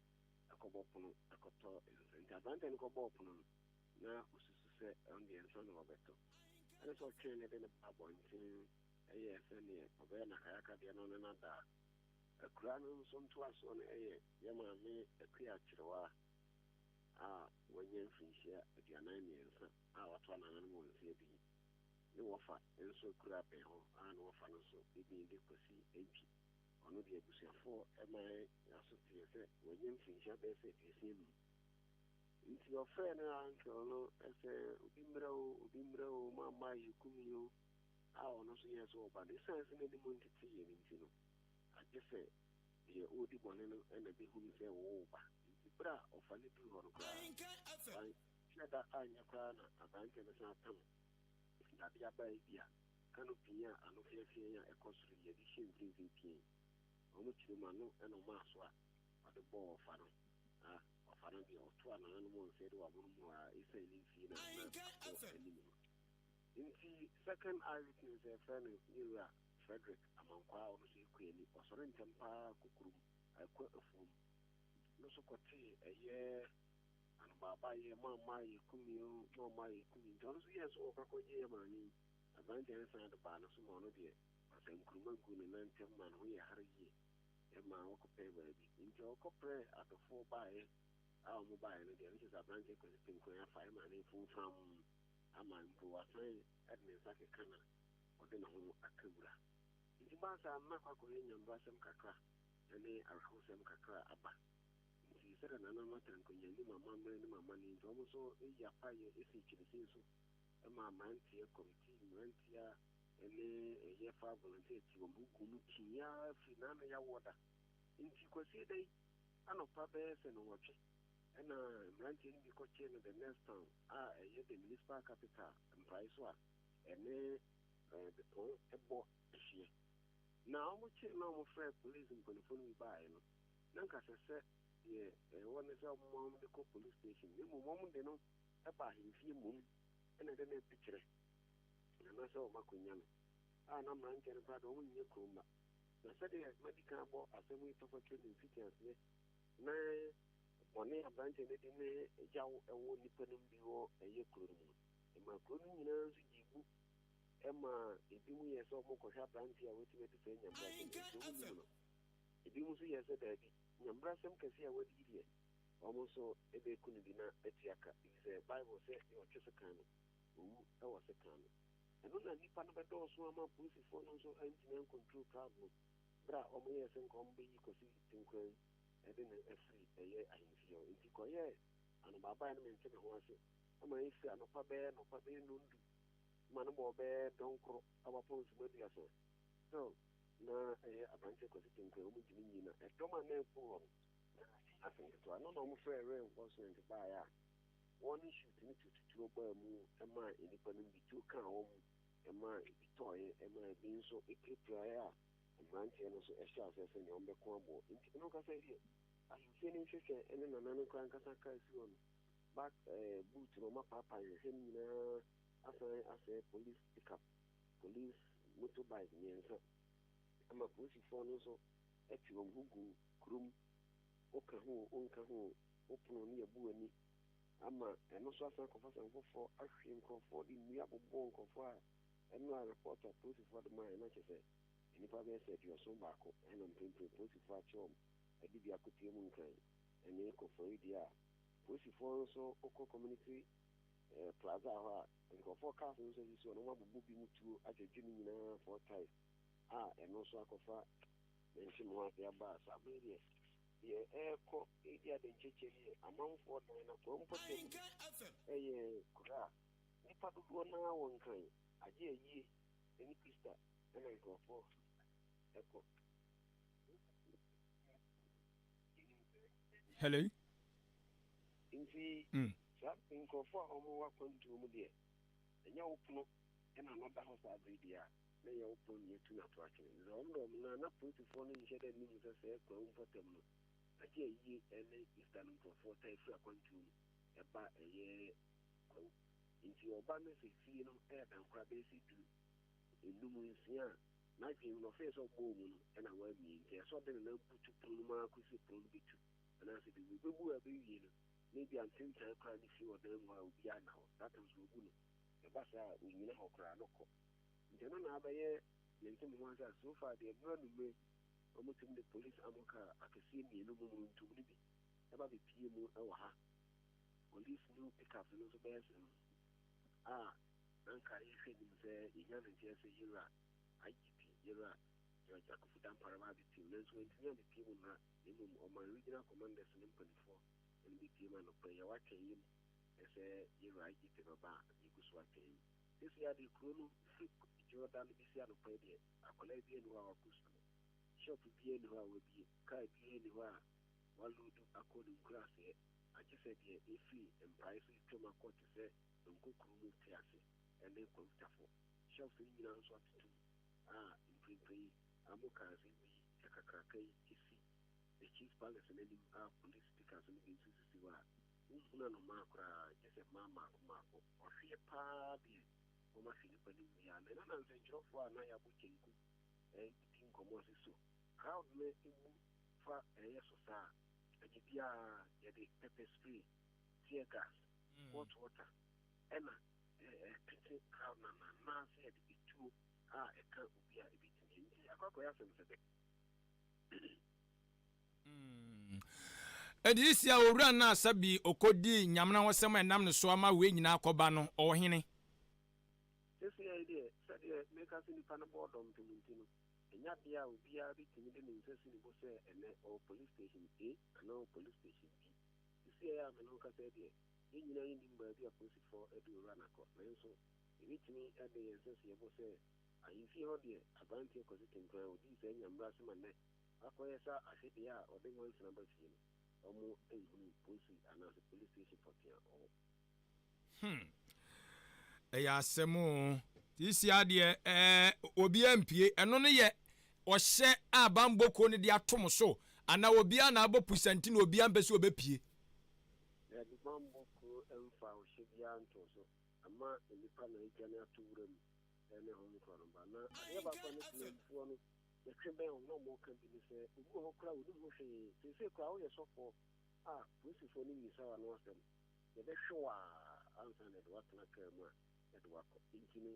Speaker 7: kɔbɔ pono kɔtɔ nsa. Nti aberanteɛ no kɔbɔɔ pono no, na ɔsusu sɛ ɔno deɛ nsa na ɔbɛtɔ. Ɛne sɛ ɔtwee no de no baa abɔnten yɛɛ sɛdeɛ ɔbɛyɛ no akayakadeɛ na ɔne no ada. Akuraa no nso ntoasoɔ no yɛ yɛn maame Akua Kyerewaa a wanya mfirinhyia 43 a watoa nananom wɔ mfeɛ du yi. Ne wɔfa nso akura bɛn hɔ a ne wɔfa no nso ne din de Kwasi Antwi. Ɔno deɛ abusuafoɔ ma aso teɛ sɛ wanya mfirinhyia bɛyɛ sɛ 65. Nti ɔfrɛɛ ne uncle no sɛ obi mmrɛ o, obi mmrɛ o, moamma yɛkum yi o, a ɔno nso yɛɛ sɛ ɔba no. Esiane sɛ n'anim nteteeɛ no nti no, agye sɛ deɛ ɔredi bɔne no na bɛhunu sɛ wɔreba. Enti berɛ a ɔfa no duruu hɔ no koraa, wanhyɛ da anyɛ koraa na aberanteɛ no san tam dadeɛ abaa bi a canopy a ano feafea yi a ɛkɔ soro yi yɛde hyɛ mfimfini pia yi. Wɔkyerɛ mu ano na ɔmaa so a ɔde bɔɔ ɔfa no. Na ɔfa no deɛ ɔtoa nananom nsa de wɔ amonom hɔ ara ɛsiane ne mfie na na akɔ anim no. Nti second eye witness a yɛfrɛ no ne wura Frederick Amankwaa a ɔno nso yɛ kuani, ɔsɔre ntɛm pa ara kɔ kurom, kɔ afuom no nso kɔtee ɛyɛ anobaabaeɛ, moamma yɛkum yi o, moamma yɛkum yi. Nti ɔno nso yɛɛ sɛ ɔkɔ akɔgye yɛ maame yi. Aberanteɛ no san de baa ne so ma ɔno deɛ ɔsɛ nkuruma guu ne nan ntam ma ne ho yɛ hare yie ma ɔkɔpɛɛ baabi. Nti ɔkɔprɛɛ adɔfoɔ baeɛ a wɔn baeɛ no deɛ, no kyerɛ sɛ aberanteɛ Kwasi Penkuan afa yɛ maame mfomfram. Ama mpo wasan de ne nsa akeka na ɔde ne ho aka wura. Nti baa saa no na akɔ akɔyɛ nyambrasɛm kakra ne awerɛhosɛm kakra aba. Nti. sɛdeɛ nananom atɛnkonyaa nim amammerɛ nim amanneɛ nti, wɔn nso yi apaeɛ si kyiresee so ma mmeranteɛ, kɔmitii mmeranteɛ ne ɛyɛ fire volunteer ti wɔn ho gu mu kii ara firi n'ano yawoɔ da. Nti Kwasiada yi anɔpa bɛyɛ sɛ nnɔnwɔtwe na mmeranteɛ no bi kɔkyee no the next town a ɛyɛ the municipal capital mprae so a ɛne Bepɔn bɔ hyeɛ. Na wɔkyee no a wɔfrɛɛ police mpanimfoɔ no bi baeɛ no, na anka sɛ sɛ deɛ ɛwɔ ne sɛ wɔma wɔn de kɔ police station na mmom wɔn de no ba ahemfie mmom na ɛde no bɛkyerɛ anaasɛ wɔn akɔnya no a na mmeranteɛ no koraa deɛ wɔn nyɛ kurom ba. Na sɛdeɛ madi kan abɔ asɛm yi tɔfa tire ne mfitiaseɛ na bɔne a aberanteɛ no adi ne yaw ɛwɔ nnipa no mu bi wɔ ɛyɛ kuro no mu no, ɛmaa kuro no nyinaa nso gyee bu ɛmaa ebinom yɛɛ sɛ wɔrekɔhwɛ aberanteɛ a watumi adi saa nyamebrasɛm yi, nso wɔnnim no. Ebinom nso yɛɛ sɛ daabi, nyamebrasɛm kɛseɛ a wadi yi deɛ, wɔn nso bɛku no bi na atua ka, efisɛ Bible sɛ deɛ ɔtwe sekan no, ɔwu wɔ sekan no. Ɛno na nnipa no bɛdɔɔso ama apolisifoɔ no nso antumi ancontrol crowd no berɛ a wɔyɛɛ sɛ nka wɔbɛyi Kwasi Tenkoran de no afiri ɛyɛ ahemfie hɔ. Enti kɔyɛɛ anobaabaeɛ no mente me ho ase ma ɛfiri anɔpa bɛyɛ anɔpa bɛyɛ nnɔndu ma no bɔɔ bɛyɛ dɔnkoro a wapɔn nsoma aduasa still na ɛyɛ aberanteɛ Kwasi Tenkoran wɔntumi nyi na ɛdɔm a na ɛgu hɔ no na ɛnyɛ asɛm ketewa. Ɛno na wɔfrɛɛ reinforcement baeɛ a Wɔn shoot no tututuo baa mu maa nnipa no bi tuo kaa wɔn maa ebi tɔeɛ maa ebi nso pirapiraeɛ a mmeranteɛ no nso hyɛɛ aseɛ sɛ nea wɔbɛko aboɔ. Nti ɛno ankasa deɛ ahemfie no nhwehwɛ ne nana no koraa ankasa kaa si hɔ no back eh, boot no wɔapaapae nhwehwɛ no nyinaa asan asɛe police pickup, police motorbike mmiɛnsa ama polisifoɔ no nso te wɔn ho gu kurom woka ho o wonka ho o wo pono ne yɛbu w'ani ama ɛno nso asan akɔfa asɛm foforɔ ahwe nkurɔfoɔ de nnua bobɔɔ nkurɔfoɔ a ɛno a report a polisifoɔ de maeɛ na kyerɛ sɛ nnipa bɛyɛ sɛ 71 ɛna mprempren polisifoɔ akye wɔn de bi akɔpue mu Nkran ɛne Koforidua a polisifoɔ nso wokɔ community plaza hɔ a nkurɔfoɔ cars nso asisi hɔ na wɔabobɔ bi mu tuo adwedwe ne nyinaa four times a ɛno nso akɔfa mente me ho ase aba a saa bere deɛ Deɛ ɛrekɔ redi adenkyekyɛ yi yɛ amanfoɔ dan na kuro mpɔtam yɛ kuro a nnipa dodoɔ no ara wɔ Nkran, agye ayie ne Easter na nkurɔfoɔ kɔ.
Speaker 1: Hello.
Speaker 7: Nti saa nkurɔfoɔ a wɔwɔ akwantuo mu deɛ, ɛnyɛ wo pono na ano da hɔ saa bere deɛ a, na ɛyɛ wo pono na yɛatu no ato atwene. Efisɛ wɔn de wɔn nan, na polisifoɔ no nhyɛ da nnim sɛ sɛɛ kwawu mpɔtam no, agye ayie ne Easter no nkurɔfoɔ taa firi akwantuo mu ba ɛyɛ kwawu. Enti ɔba no sɛ fie no yɛ dankora bɛyɛ sɛ du, nnum, nsia a, n'adwene mu no ɔfee sɛ ɔbɔɔ mu no na wammie. Enti ɛsɛ sɛ ɔde ne nan butu pono no mu ara kɔsi sɛ pono no bɛtu anaasɛ bɛbu. Ɛbɛbu a ɛbɛwie no, na ebia ntentan koraa ne fie wɔ dan mu hɔ a obiara nna hɔ. Saa tam nso wɔbu no. Ɛba saa a, ɔnnyina hɔ koraa na ɔkɔ. Nti ɛno na abɛyɛ mente me ho ase a so far deɛ nnora anumere wɔn tumi de police armor car akɛseɛ mmienu mu mu ntum no bi ɛba bɛpie mu wɔ ha. Police new pickups no nso bɛyɛ sɛ a na nka yɛhwɛ nim sɛ yɛnya no nteɛ sɛ yɛwura IGP yɛwura George Akuffo Dampare ba abɛpie mu nanso wantumi ambɛpie mu nnora na mmom ɔman regional commanders ne mpanifoɔ na bɛpie mu anɔpa yi a watwɛn yɛ mu sɛ yɛwura IGP bɛba a yɛgu so atwɛn yi. Seesei ara deɛ kuro no firi Dwoda no bɛsi anɔpa yi deɛ, akwadaa biara nni hɔ a wakɔ sukuu, shop biara nni hɔ a wɔabue, kaa biara nni hɔ a wɔaloodu akɔ ne nkuraaseɛ, agye sɛ deɛ ɛfiri Mpae so retwam akɔ te sɛ Donko kuro mu Tease ne Kwawutafo. Shops no nyinaa nso atotom a mprempren yi amo cars bi kakraka yi si The Chiefs Palace no anim a police pickups no bi nso sisi hɔ a wonhunu anomaa koraa gye sɛ mmaa mmaako mmaako. Ɔhweɛ paa deɛ wɔahwe nnipa no wie a, na ɛno na nsɛnkyerɛwfoɔ a na yɛabɔ kyenku redi nkɔmmɔ ase so crowd no bu fa ɛyɛ so saa a, ɛnyɛ biara yɛde pepper spray, tear gas, hot water ɛna ɛpete crowd no anaa anaasɛ yɛde etuo a ɛka obi a ɛbɛtumi nti akɔ akɔyɛ asɛm sɛ dɛ.
Speaker 1: Enti sisia owura no a sɛbi okodii nyamanawɔsɛm a ɛnam ne so ama wei nyinaa akɔba no, ɔwɔ hene?
Speaker 7: Seesei yi deɛ, sɛdeɛ meka sɛ nnipa no bɔɔ dɔmpem nti no, ɛnyɛ adeɛ a obiara bɛtumi de ne nsa asi ne bo sɛ ɛnnɛ ɔwɔ police station A anaa ɔwɔ police station B. Seesei a me ne wo rekasa yi deɛ, yɛn nyinaa nnim baabi a polisifoɔ de owura no akɔ. Nanso, yɛbɛtumi de yɛn nsa asi yɛn bo sɛ, ahemfie hɔ deɛ, aberanteɛ Kwasi Tenkorang a ɔdii saa nyammerɛ ase ma nnɛ akɔyɛ sɛ ahwedeɛ a ɔde nwansena ba fie no, wɔnhunu polisi anaasɛ police station pɔtee a ɔwɔ.
Speaker 1: Hmm. Ɛyɛ asɛm o. Sisi adeɛ ɛɛ obiara mpie. Ɛno no yɛ ɔhyɛ a bambɔ kuo no de ato mo so anaa obiara na abɔ pusa nti na obiara mpɛ sɛ ɔbɛpie?
Speaker 7: Daabi, bambɔ kuo mfa ɔhyɛ biara ntoo so. Ama nnipa na adwane ato wura mu ne ho nkorɔ no ba. Na adeɛ baako a ne temanmufoɔ no yɛtwe bɛn wɔn na wɔka bi ne sɛ, obi wɔ hɔ koraa a ɔnim ho hwee. Seesei koraa woyɛ sɔfoɔ a, polisifoɔ no mmisa w'ano asɛm. Yɛbɛhwɛ wo ara ansa na yɛde wo atena kaa mu a yɛde wo akɔ. Enti no,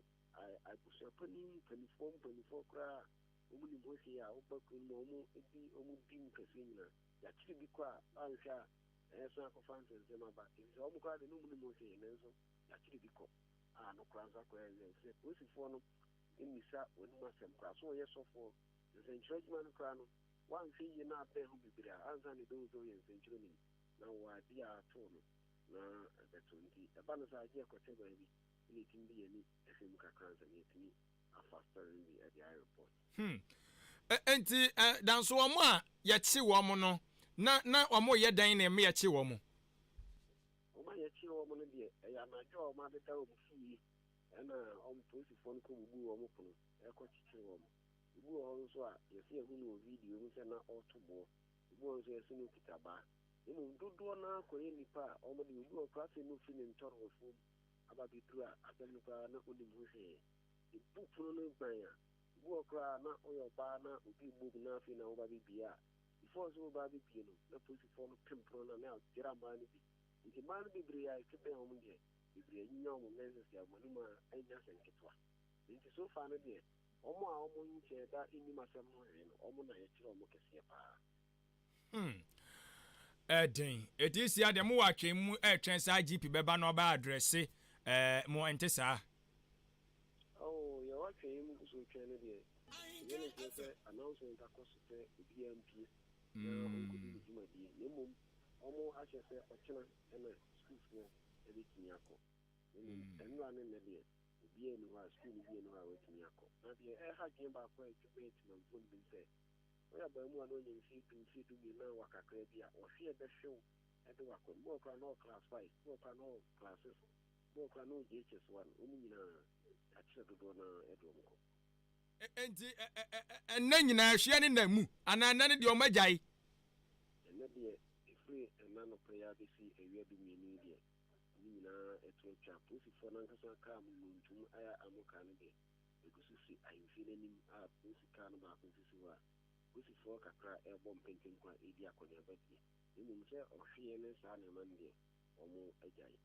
Speaker 7: abusuapanin mpanimfoɔ mpanimfoɔ koraa a wɔnnim ho hwee a woba kuro no mu a wɔdi wɔn di nkɛseɛ nyinaa, yɛakyere bi kɔ a, anhwɛ a ɛsan akɔfa nsɛnsɛm aba. Ɛfiri sɛ wɔn koraa deɛ na wɔnnim ho hwee nanso yɛakyere bi kɔ a no koraa nso akɔyɛ nsɛm. Ɛfiri sɛ polisifoɔ no mmisa w'anom asɛm koraa. So wɔyɛ sɔfoɔ? Nsɛnkyerɛ adwuma no koraa no, woanhwɛ yie na abɛn ho bebree a, ansa na yɛbɛhu sɛ woyɛ nsɛnkyerɛni. na wɔ ade a ato no na ɛbɛto nti ɛba no saa gye ɛkɔkyɛ baabi na yɛtumi de yɛn ani hwɛ mu kakra ansa na yɛatumi afa story no bi de ayɛ report.
Speaker 1: Hmm. Enti danso wɔn a yɛkye wɔn no, na na wɔreyɛ dɛn na ɛma yɛkye wɔn?
Speaker 7: Wɔn a yɛkye wɔn no deɛ, ɛyɛ anadwo a wɔadeda wɔn fie ɛna wɔn polisifoɔ no kɔbubuu wɔn pono ɛkɔkyekyere wɔn. Ebi wɔ hɔ nso a, yɛsɛ yɛhu no wɔ video mu sɛ na ɔreto boɔ. Ebi wɔ hɔ nso yɛse no kita abaa. Na mmom dodoɔ no ara kɔyɛ nnipa a wɔn deɛ obi wɔ hɔ koraa afei na ɔfiri ne ntɔrɔfoɔ mu aba abɛduru a asɛm no koraa na ɔnnim ho hwee. Ɛbu pono no gban a, ebi wɔ hɔ koraa na woyɛ ɔbaa na obi rebɔ mu na afei na woba abɛbue a, before sɛ wobɛba abɛbue no na polisifoɔ no pem pono no a na adwira mmaa no bi. Nti mmaa no bebree a ɛtwe bɛn wɔn deɛ, bebree anyinya wɔn menses a wɔn anim a ɛnyɛ asɛm ketewa. Nti so far no deɛ, Wɔn a wɔnkyɛɛ da nnim asɛm ho hwee no, wɔn na yɛkyerɛ wɔn kɛseɛ paa.
Speaker 1: Hmm. Ɛden. Ɛti sia deɛ mowɔ atwɛn mu ɛretwɛn saa GP bɛba na ɔbɛ adrɛse ɛɛ mo ɛnte saa?
Speaker 7: Oh, yɛwɔ atwɛn mu gu so retwɛn no deɛ, ɛnyɛ no nkyerɛ sɛ announcement akɔ so sɛ obiara mpue na ɔnkɔdi ne dwumadie, na mmom wɔn ahyɛ sɛ ɔkyena na sukuufoɔ bɛtumi akɔ. Na mmom nnora ne nnɛ deɛ, Obiara nni hɔ a, sukuuni biara nni hɔ a watumi akɔ. Na deɛ ɛha adwene baako a ɛtwe bɛn Temanfoɔ no bi ne sɛ, woyɛ abaamuwa na woanya mfeɛ du, mfeɛ dumienu na wowɔ kakra bi a, wɔhwe a ɛbɛhwe wo de wo akɔ no. Bi wɔ hɔ koraa na ɔwɔ class five, bi wɔ hɔ koraa na ɔwɔ class six, bi wɔ hɔ koraa na ɔwɔ JHS one. Wɔn nyinaa, yɛakyerɛ dodoɔ no ara de wɔn kɔ.
Speaker 1: Enti ɛnnɛ nyinaa hweɛ ne nna mu anaa ɛnnɛ no deɛ wɔagyae?
Speaker 7: Ɛnnɛ deɛ, ɛfiri ɛnnɛ anɔpa yi ara bɛsi awia dumienu yi deɛ, Ne nyinaa ɛto atwa. Polisifoɔ no ankasa kaa mu nnwontom a wɔn kaa no deɛ, ɛgu so si ahemfie no anim a polisi kaa no baako nso si hɔ a polisifoɔ kakra rebɔ mpɛntɛnku a ɛredi akɔneaba die. Na mmom sɛ ɔhweɛ ne saa nneɛma no deɛ, wɔagyae.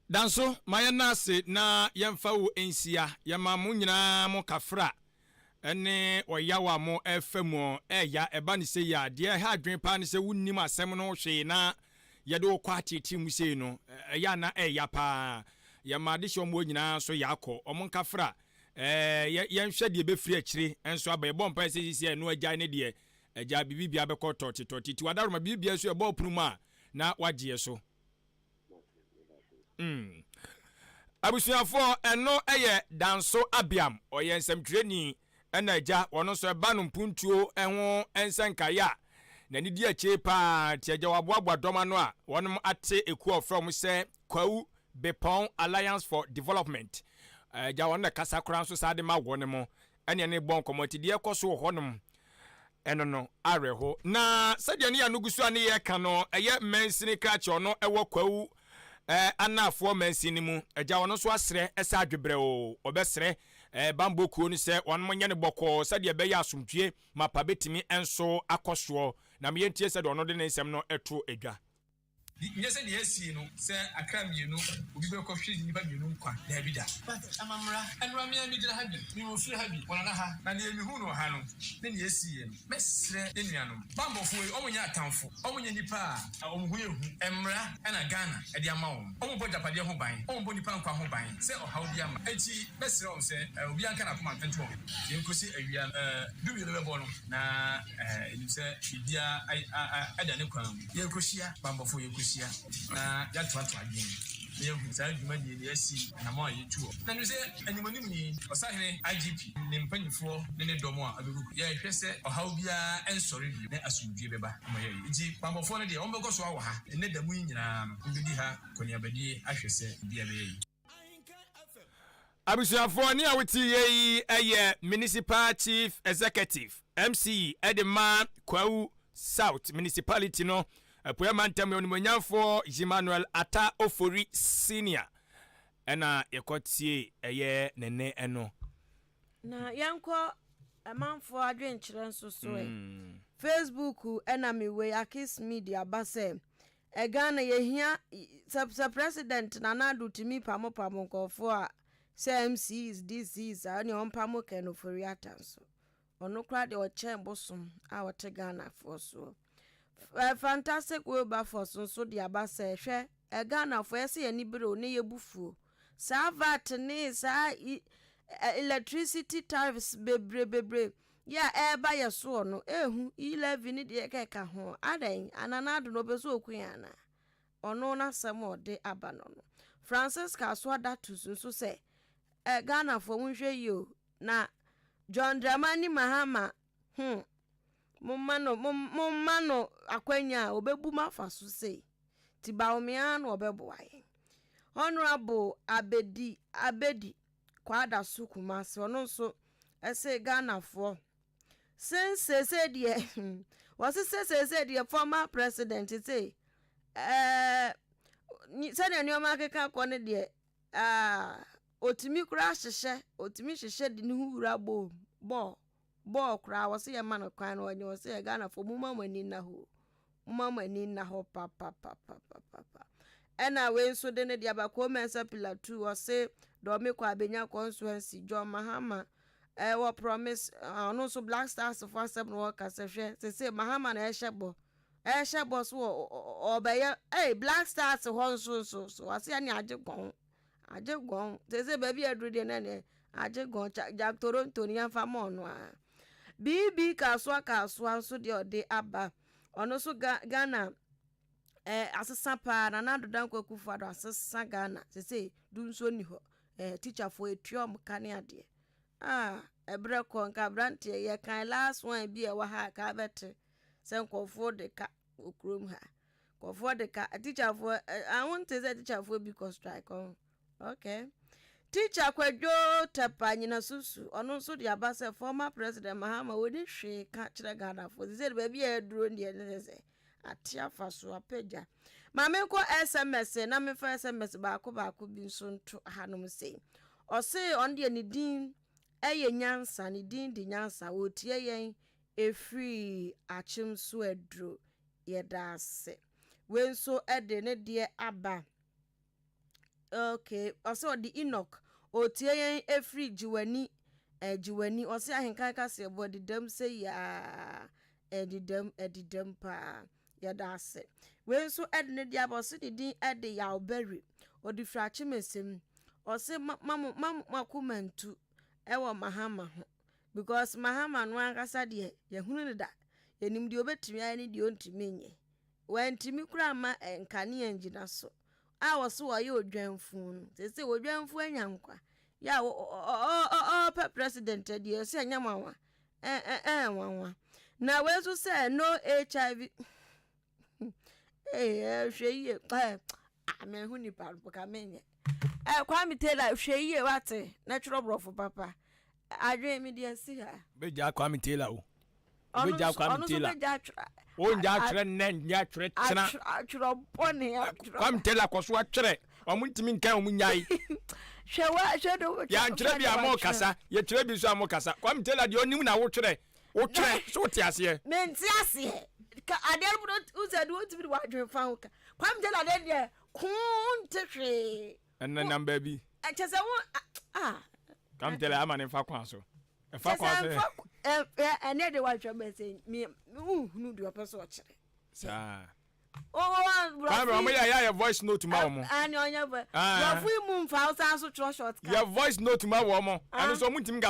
Speaker 1: Danso ma yɛnna ase na yɛmfa wo nsia. Yɛma mo nyinaa mo kafra ne ɔyaw a mo refa mu ɛya. Ɛba no sei a, deɛ ɛha adwene paa ne sɛ wonnim asɛm no ho hwee na yɛde wo kɔ ateetee mu sei no, ɛyɛ a na ɛya paa. Yɛma adehyeɛ wɔn nyinaa nso yɛakɔ. Wɔn nkafra, ɛɛ, yɛnhwɛ deɛ ɛbɛfiri akyire nso aba. Yɛbɔ mpaeɛ sɛ sisi a ɛno agyae ne deɛ, agya biribi biara bɛkɔ tɔte tɔte. Ti wadaroma biribi biara nso ɛbɔ ɔpono mu a na wagye yɛ so. Mm. Abusuafoɔ, ɛno yɛ Danso Abiam, ɔyɛ nsɛmtwerɛni ɛna agya, ɔno nso ɛba no mpuntuo ho nsɛnkaeɛ a n'ani di akyire paa, nti agya waboaboa dɔm ano a wɔnom ate ekuo a wɔfrɛ wɔn sɛ Kwawu Bepɔn Alliance for Development. Agya wɔn na kasa koraa nso saa de ma wɔn mo ɛne ɛne bɔ nkɔmmɔ nti deɛ ɛkɔ so wɔ hɔnom ɛno no awerɛho. Na sɛdeɛ ne yɛano gu so a ne yɛreka no, ɛyɛ mansini krakye ɔno ɛwɔ Kwawu eh, Anaafoɔ mansin no mu. Agya ɔno nso asrɛ ɛsɛ adwebrɛ o, ɔbɛsrɛ eh, bambɔ kuo no sɛ wɔn nyɛ no bɔkɔɔ sɛdeɛ ɛbɛyɛ asomdwie mapa bɛtumi nso akɔ soɔ. Na meyɛntie sɛdeɛ ɔno de ne nsɛm no ɛto dwa.
Speaker 8: Nyɛ sɛ deɛ asie no sɛ akra mmienu obi bɛkɔ hwere nnipa mmienu nkwa, daabi da. But amammra, ɛnora me ara megyina ha bi, mewɔ fie ha bi, wɔ Nana ha, na deɛ mehuu no wɔ ha no ne deɛ asieɛ no, mɛsrɛ yɛn nuanom, bammɔfoɔ yi, wɔn nyɛ atamfo, wɔn nyɛ nnipa a wɔn ho yɛ hu, mmra na Ghana de ama wɔn, wɔn bɔ agyapadeɛ ho ban, wɔn bɔ nnipa nkwa ho ban sɛ ɔhaw bi amma, enti mɛsrɛ wɔn sɛ obiara nka n'akoma nto wɔn, yɛnkɔsi awia dumienu bɛbɔ no na yɛnim sɛ biribiara da ne kwan mu. Yɛrekɔhyia bammɔfoɔ, yɛrekɔhyia na yɛatoatoa adwene na yɛahu saa dwumadie no, yɛasi anammɔn a yɛtu wɔ. Na menim sɛ animuanim ni, Ɔsahene IGP, ne mpanimfoɔ ne ne dɔm a abɛgu kuro. Yɛrehwɛ sɛ ɔhaw biara nsɔre bio na asomdwoeɛ bɛba ama yɛayɛ. Nti bammɔfoɔ no deɛ, wɔbɛkɔ so awɔ ha nnɛ da mu yi nyinaa no, wɔbɛdi ha kɔneabadie ahwɛ sɛ biribiara bɛyɛ yie.
Speaker 1: Abusuafoɔ ne a wote yɛ yi yɛ Municipal Chief Executive, MCE, de ma Kwawu South Municipality no, Apueɛ Mantam Onimuonyamfoɔ Emmanuel Atta Ofori Senior ɛna yɛkɔ tie ɛyɛ ne nne ɛno.
Speaker 2: Na yɛnkɔ ɛmanfoɔ adwenkyerɛ nso so ɛ. Mm. Facebook ɛna mewei Akis Media ba sɛ Ɛ Ghana yɛhia sɛ sɛ president Nana Addo tumi pamo pamo nkurɔfoɔ a sɛ MCs, DCs a ɛneɛ ɔmpamo Ken Ofori Atta nso. Ɔno koraa deɛ ɔkyɛn bosom a ɔte Ghanafoɔ soɔ. Ɛ Fantastic Wilberforce nso de aba sɛ hwɛ ɛ Ghanafoɔ ɛsɛ yɛn ani bere o ne yɛbu fuo. Saa VAT ne saa electricity tariffs bebree bebree Yɛ a ɛreba yɛ soɔ no, ehu, E-levy ne deɛ ɛkeka ho. Adɛn? Nana Addo no ɔpɛ sɛ ɔku yɛn anaa? Ɔno n'asɛm a ɔde aba no no. Francisca Asoa Datus nso sɛ, eh, Ghanafoɔ monhwɛ yie o, na John Dramani Mahama, hmm, momma no, momma no akwanya a ɔbɛbu mo afa so sei. Nti Bawumia na ɔbɛboa yɛn. Honourable Abedi, Abedi Kwadaso Kumasi, ɔno nso ɛse Ghanafoɔ since seesei deɛ wɔse sɛ seesei deɛ former president se ɛɛ sɛdeɛ nneɛma akeka kɔ no deɛ aa otumi koraa hyehyɛ otumi hyehyɛ de ne ho wura bɔɔl bɔɔl bɔɔl koraa wɔse yɛma no kwan no ɔnyɛ wɔse yɛ Ghanafoɔ momma mo ani nna hɔ o. Momma mo ani nna hɔ papapapapapa. Ɛna wei nso de ne deɛ aba Kwame Mensah Pilatu ɔse Dɔme kɔ abɛnya constituency John Mahama ɛwɔ promise ɔno nso Black Stars fo asɛm na wɔka sɛ hwɛ sese Mahama na ɛhyɛ bɔ ɛhyɛ bɔ so ɔbɛyɛ ɛy Black Stars hɔ nso nso so ɔse ɛne agye gɔn agye gɔn sese baabi aduru deɛ na ɛne agye gɔn Jack Toronto ne yɛmfa ma ɔno a BB Kasoa Kasoa nso deɛ ɔde aba Ɔno nso Ga Ghana eh, asesa paa. Nana Addo Dankwa Akufo Addo asesa Ghana. Sese du nso nni hɔ. Eh, teacherfoɔ etua wɔn ka ne adeɛ. Ah, ɛberɛ kɔ nka aberanteɛ yɛkan last one bi a ɛwɔ ha a ka bɛte sɛ nkurɔfoɔ de ka wɔ kurom ha. Nkurɔfoɔ de ka teacherfoɔ eh, aho nte sɛ teacherfoɔ bi kɔ strike ɔho. Okay. Teacher Kwadwo Tɛpa Nyinasusu, ɔno nso de aba sɛ former President Mahama wɔni hwee ka kyerɛ Ghanafoɔ. Sɛ sɛ baabi a aduro deɛ ne sɛ sɛ ate afa so apagya. Ma menkɔ SMS na mefa SMS baako baako bi nso nto hanom sei. Ɔse ɔno deɛ ne din ɛyɛ nyansa, ne din de nyansa. Wɔtie yɛn ɛfiri akyem so aduro. Yɛda ase. Wei nso de ne deɛ aba. Okay, ɔsɛ ɔde Enoch ɔretie yɛn ɛfiri Gyiwani, eh, Gyiwani. Ɔsɛ ahenkan kaseɛbɔ ɛdedam sɛ yaa, ɛdedam, ɛdedam paa. Yɛda ase. Wei nso ɛde ne deɛ aba, ɔsɛ ne din ɛde Yawberry. Ɔde firi Akyemesem. Ɔsɛ ma ma mo ma mo akoma ntu ɛwɔ Mahama ho. Because Mahama no ankasa deɛ yɛhunu no da. Yɛnim deɛ ɔbɛtumi ayɛ ne deɛ ɔntumi nyɛ. Wantumi koraa amma nkanea angyina so a wɔse ɔyɛ odwanfu no. Seesei odwanfu anya nkwa. Yɛ a ɔpɛ president deɛ ɛsɛ ɛnyɛ nwanwa. Ɛɛ nwanwa. Na wei nso sɛ no HIV. Ee hwɛ yie. Ɛɛ mehu nipa no ka menyɛ. Ɛɛ Kwame Taylor hwɛ yie wate na twerɛ borɔfo papa. Adwene me deɛ si ha.
Speaker 1: Bɛgyaa Kwame Taylor o. Wobɛgyaa Kwame Taylor. Wongya atwerɛ nnɛ ngya atwerɛ kyena.
Speaker 2: Atwerɛ bɔne atwerɛ.
Speaker 1: Kwame Taylor kɔ so atwerɛ. Wɔn ntumi nkan wɔn nyae.
Speaker 2: Hwɛ wa hwɛ do.
Speaker 1: Yɛantwerɛ bi a mo kasa. Yɛtwerɛ bi nso a mo kasa. Kwame Taylor deɛ ɔnim na wotwerɛ. Wotwerɛ so wote aseɛ.
Speaker 2: Mente aseɛ. Ka adeɛ no wo sɛ de wotumi de w'adwene fa ho ka. Kwame Taylor deɛ deɛ koo nte hwee.
Speaker 1: Ɛnna nam baabi.
Speaker 2: Kyɛ sɛ wo ah.
Speaker 1: Kwame Taylor ama ne nfa kwan so. Ɛfa kwan so.
Speaker 2: Kyɛ sɛ ɛnɛ de wahwɛ bɛ sɛ mi nhunu deɛ ɔpɛ so ɔkyerɛ.
Speaker 1: Saa. Kwame wɔn yɛ yɛ voice note ma wɔn.
Speaker 2: Ɛni ɔnyɛ voice. Brɔfo yi mu nfa ɔsan so twerɛ short cut.
Speaker 1: Yɛ voice note ma wɔn. Ɛno nso wɔn ntumi nka.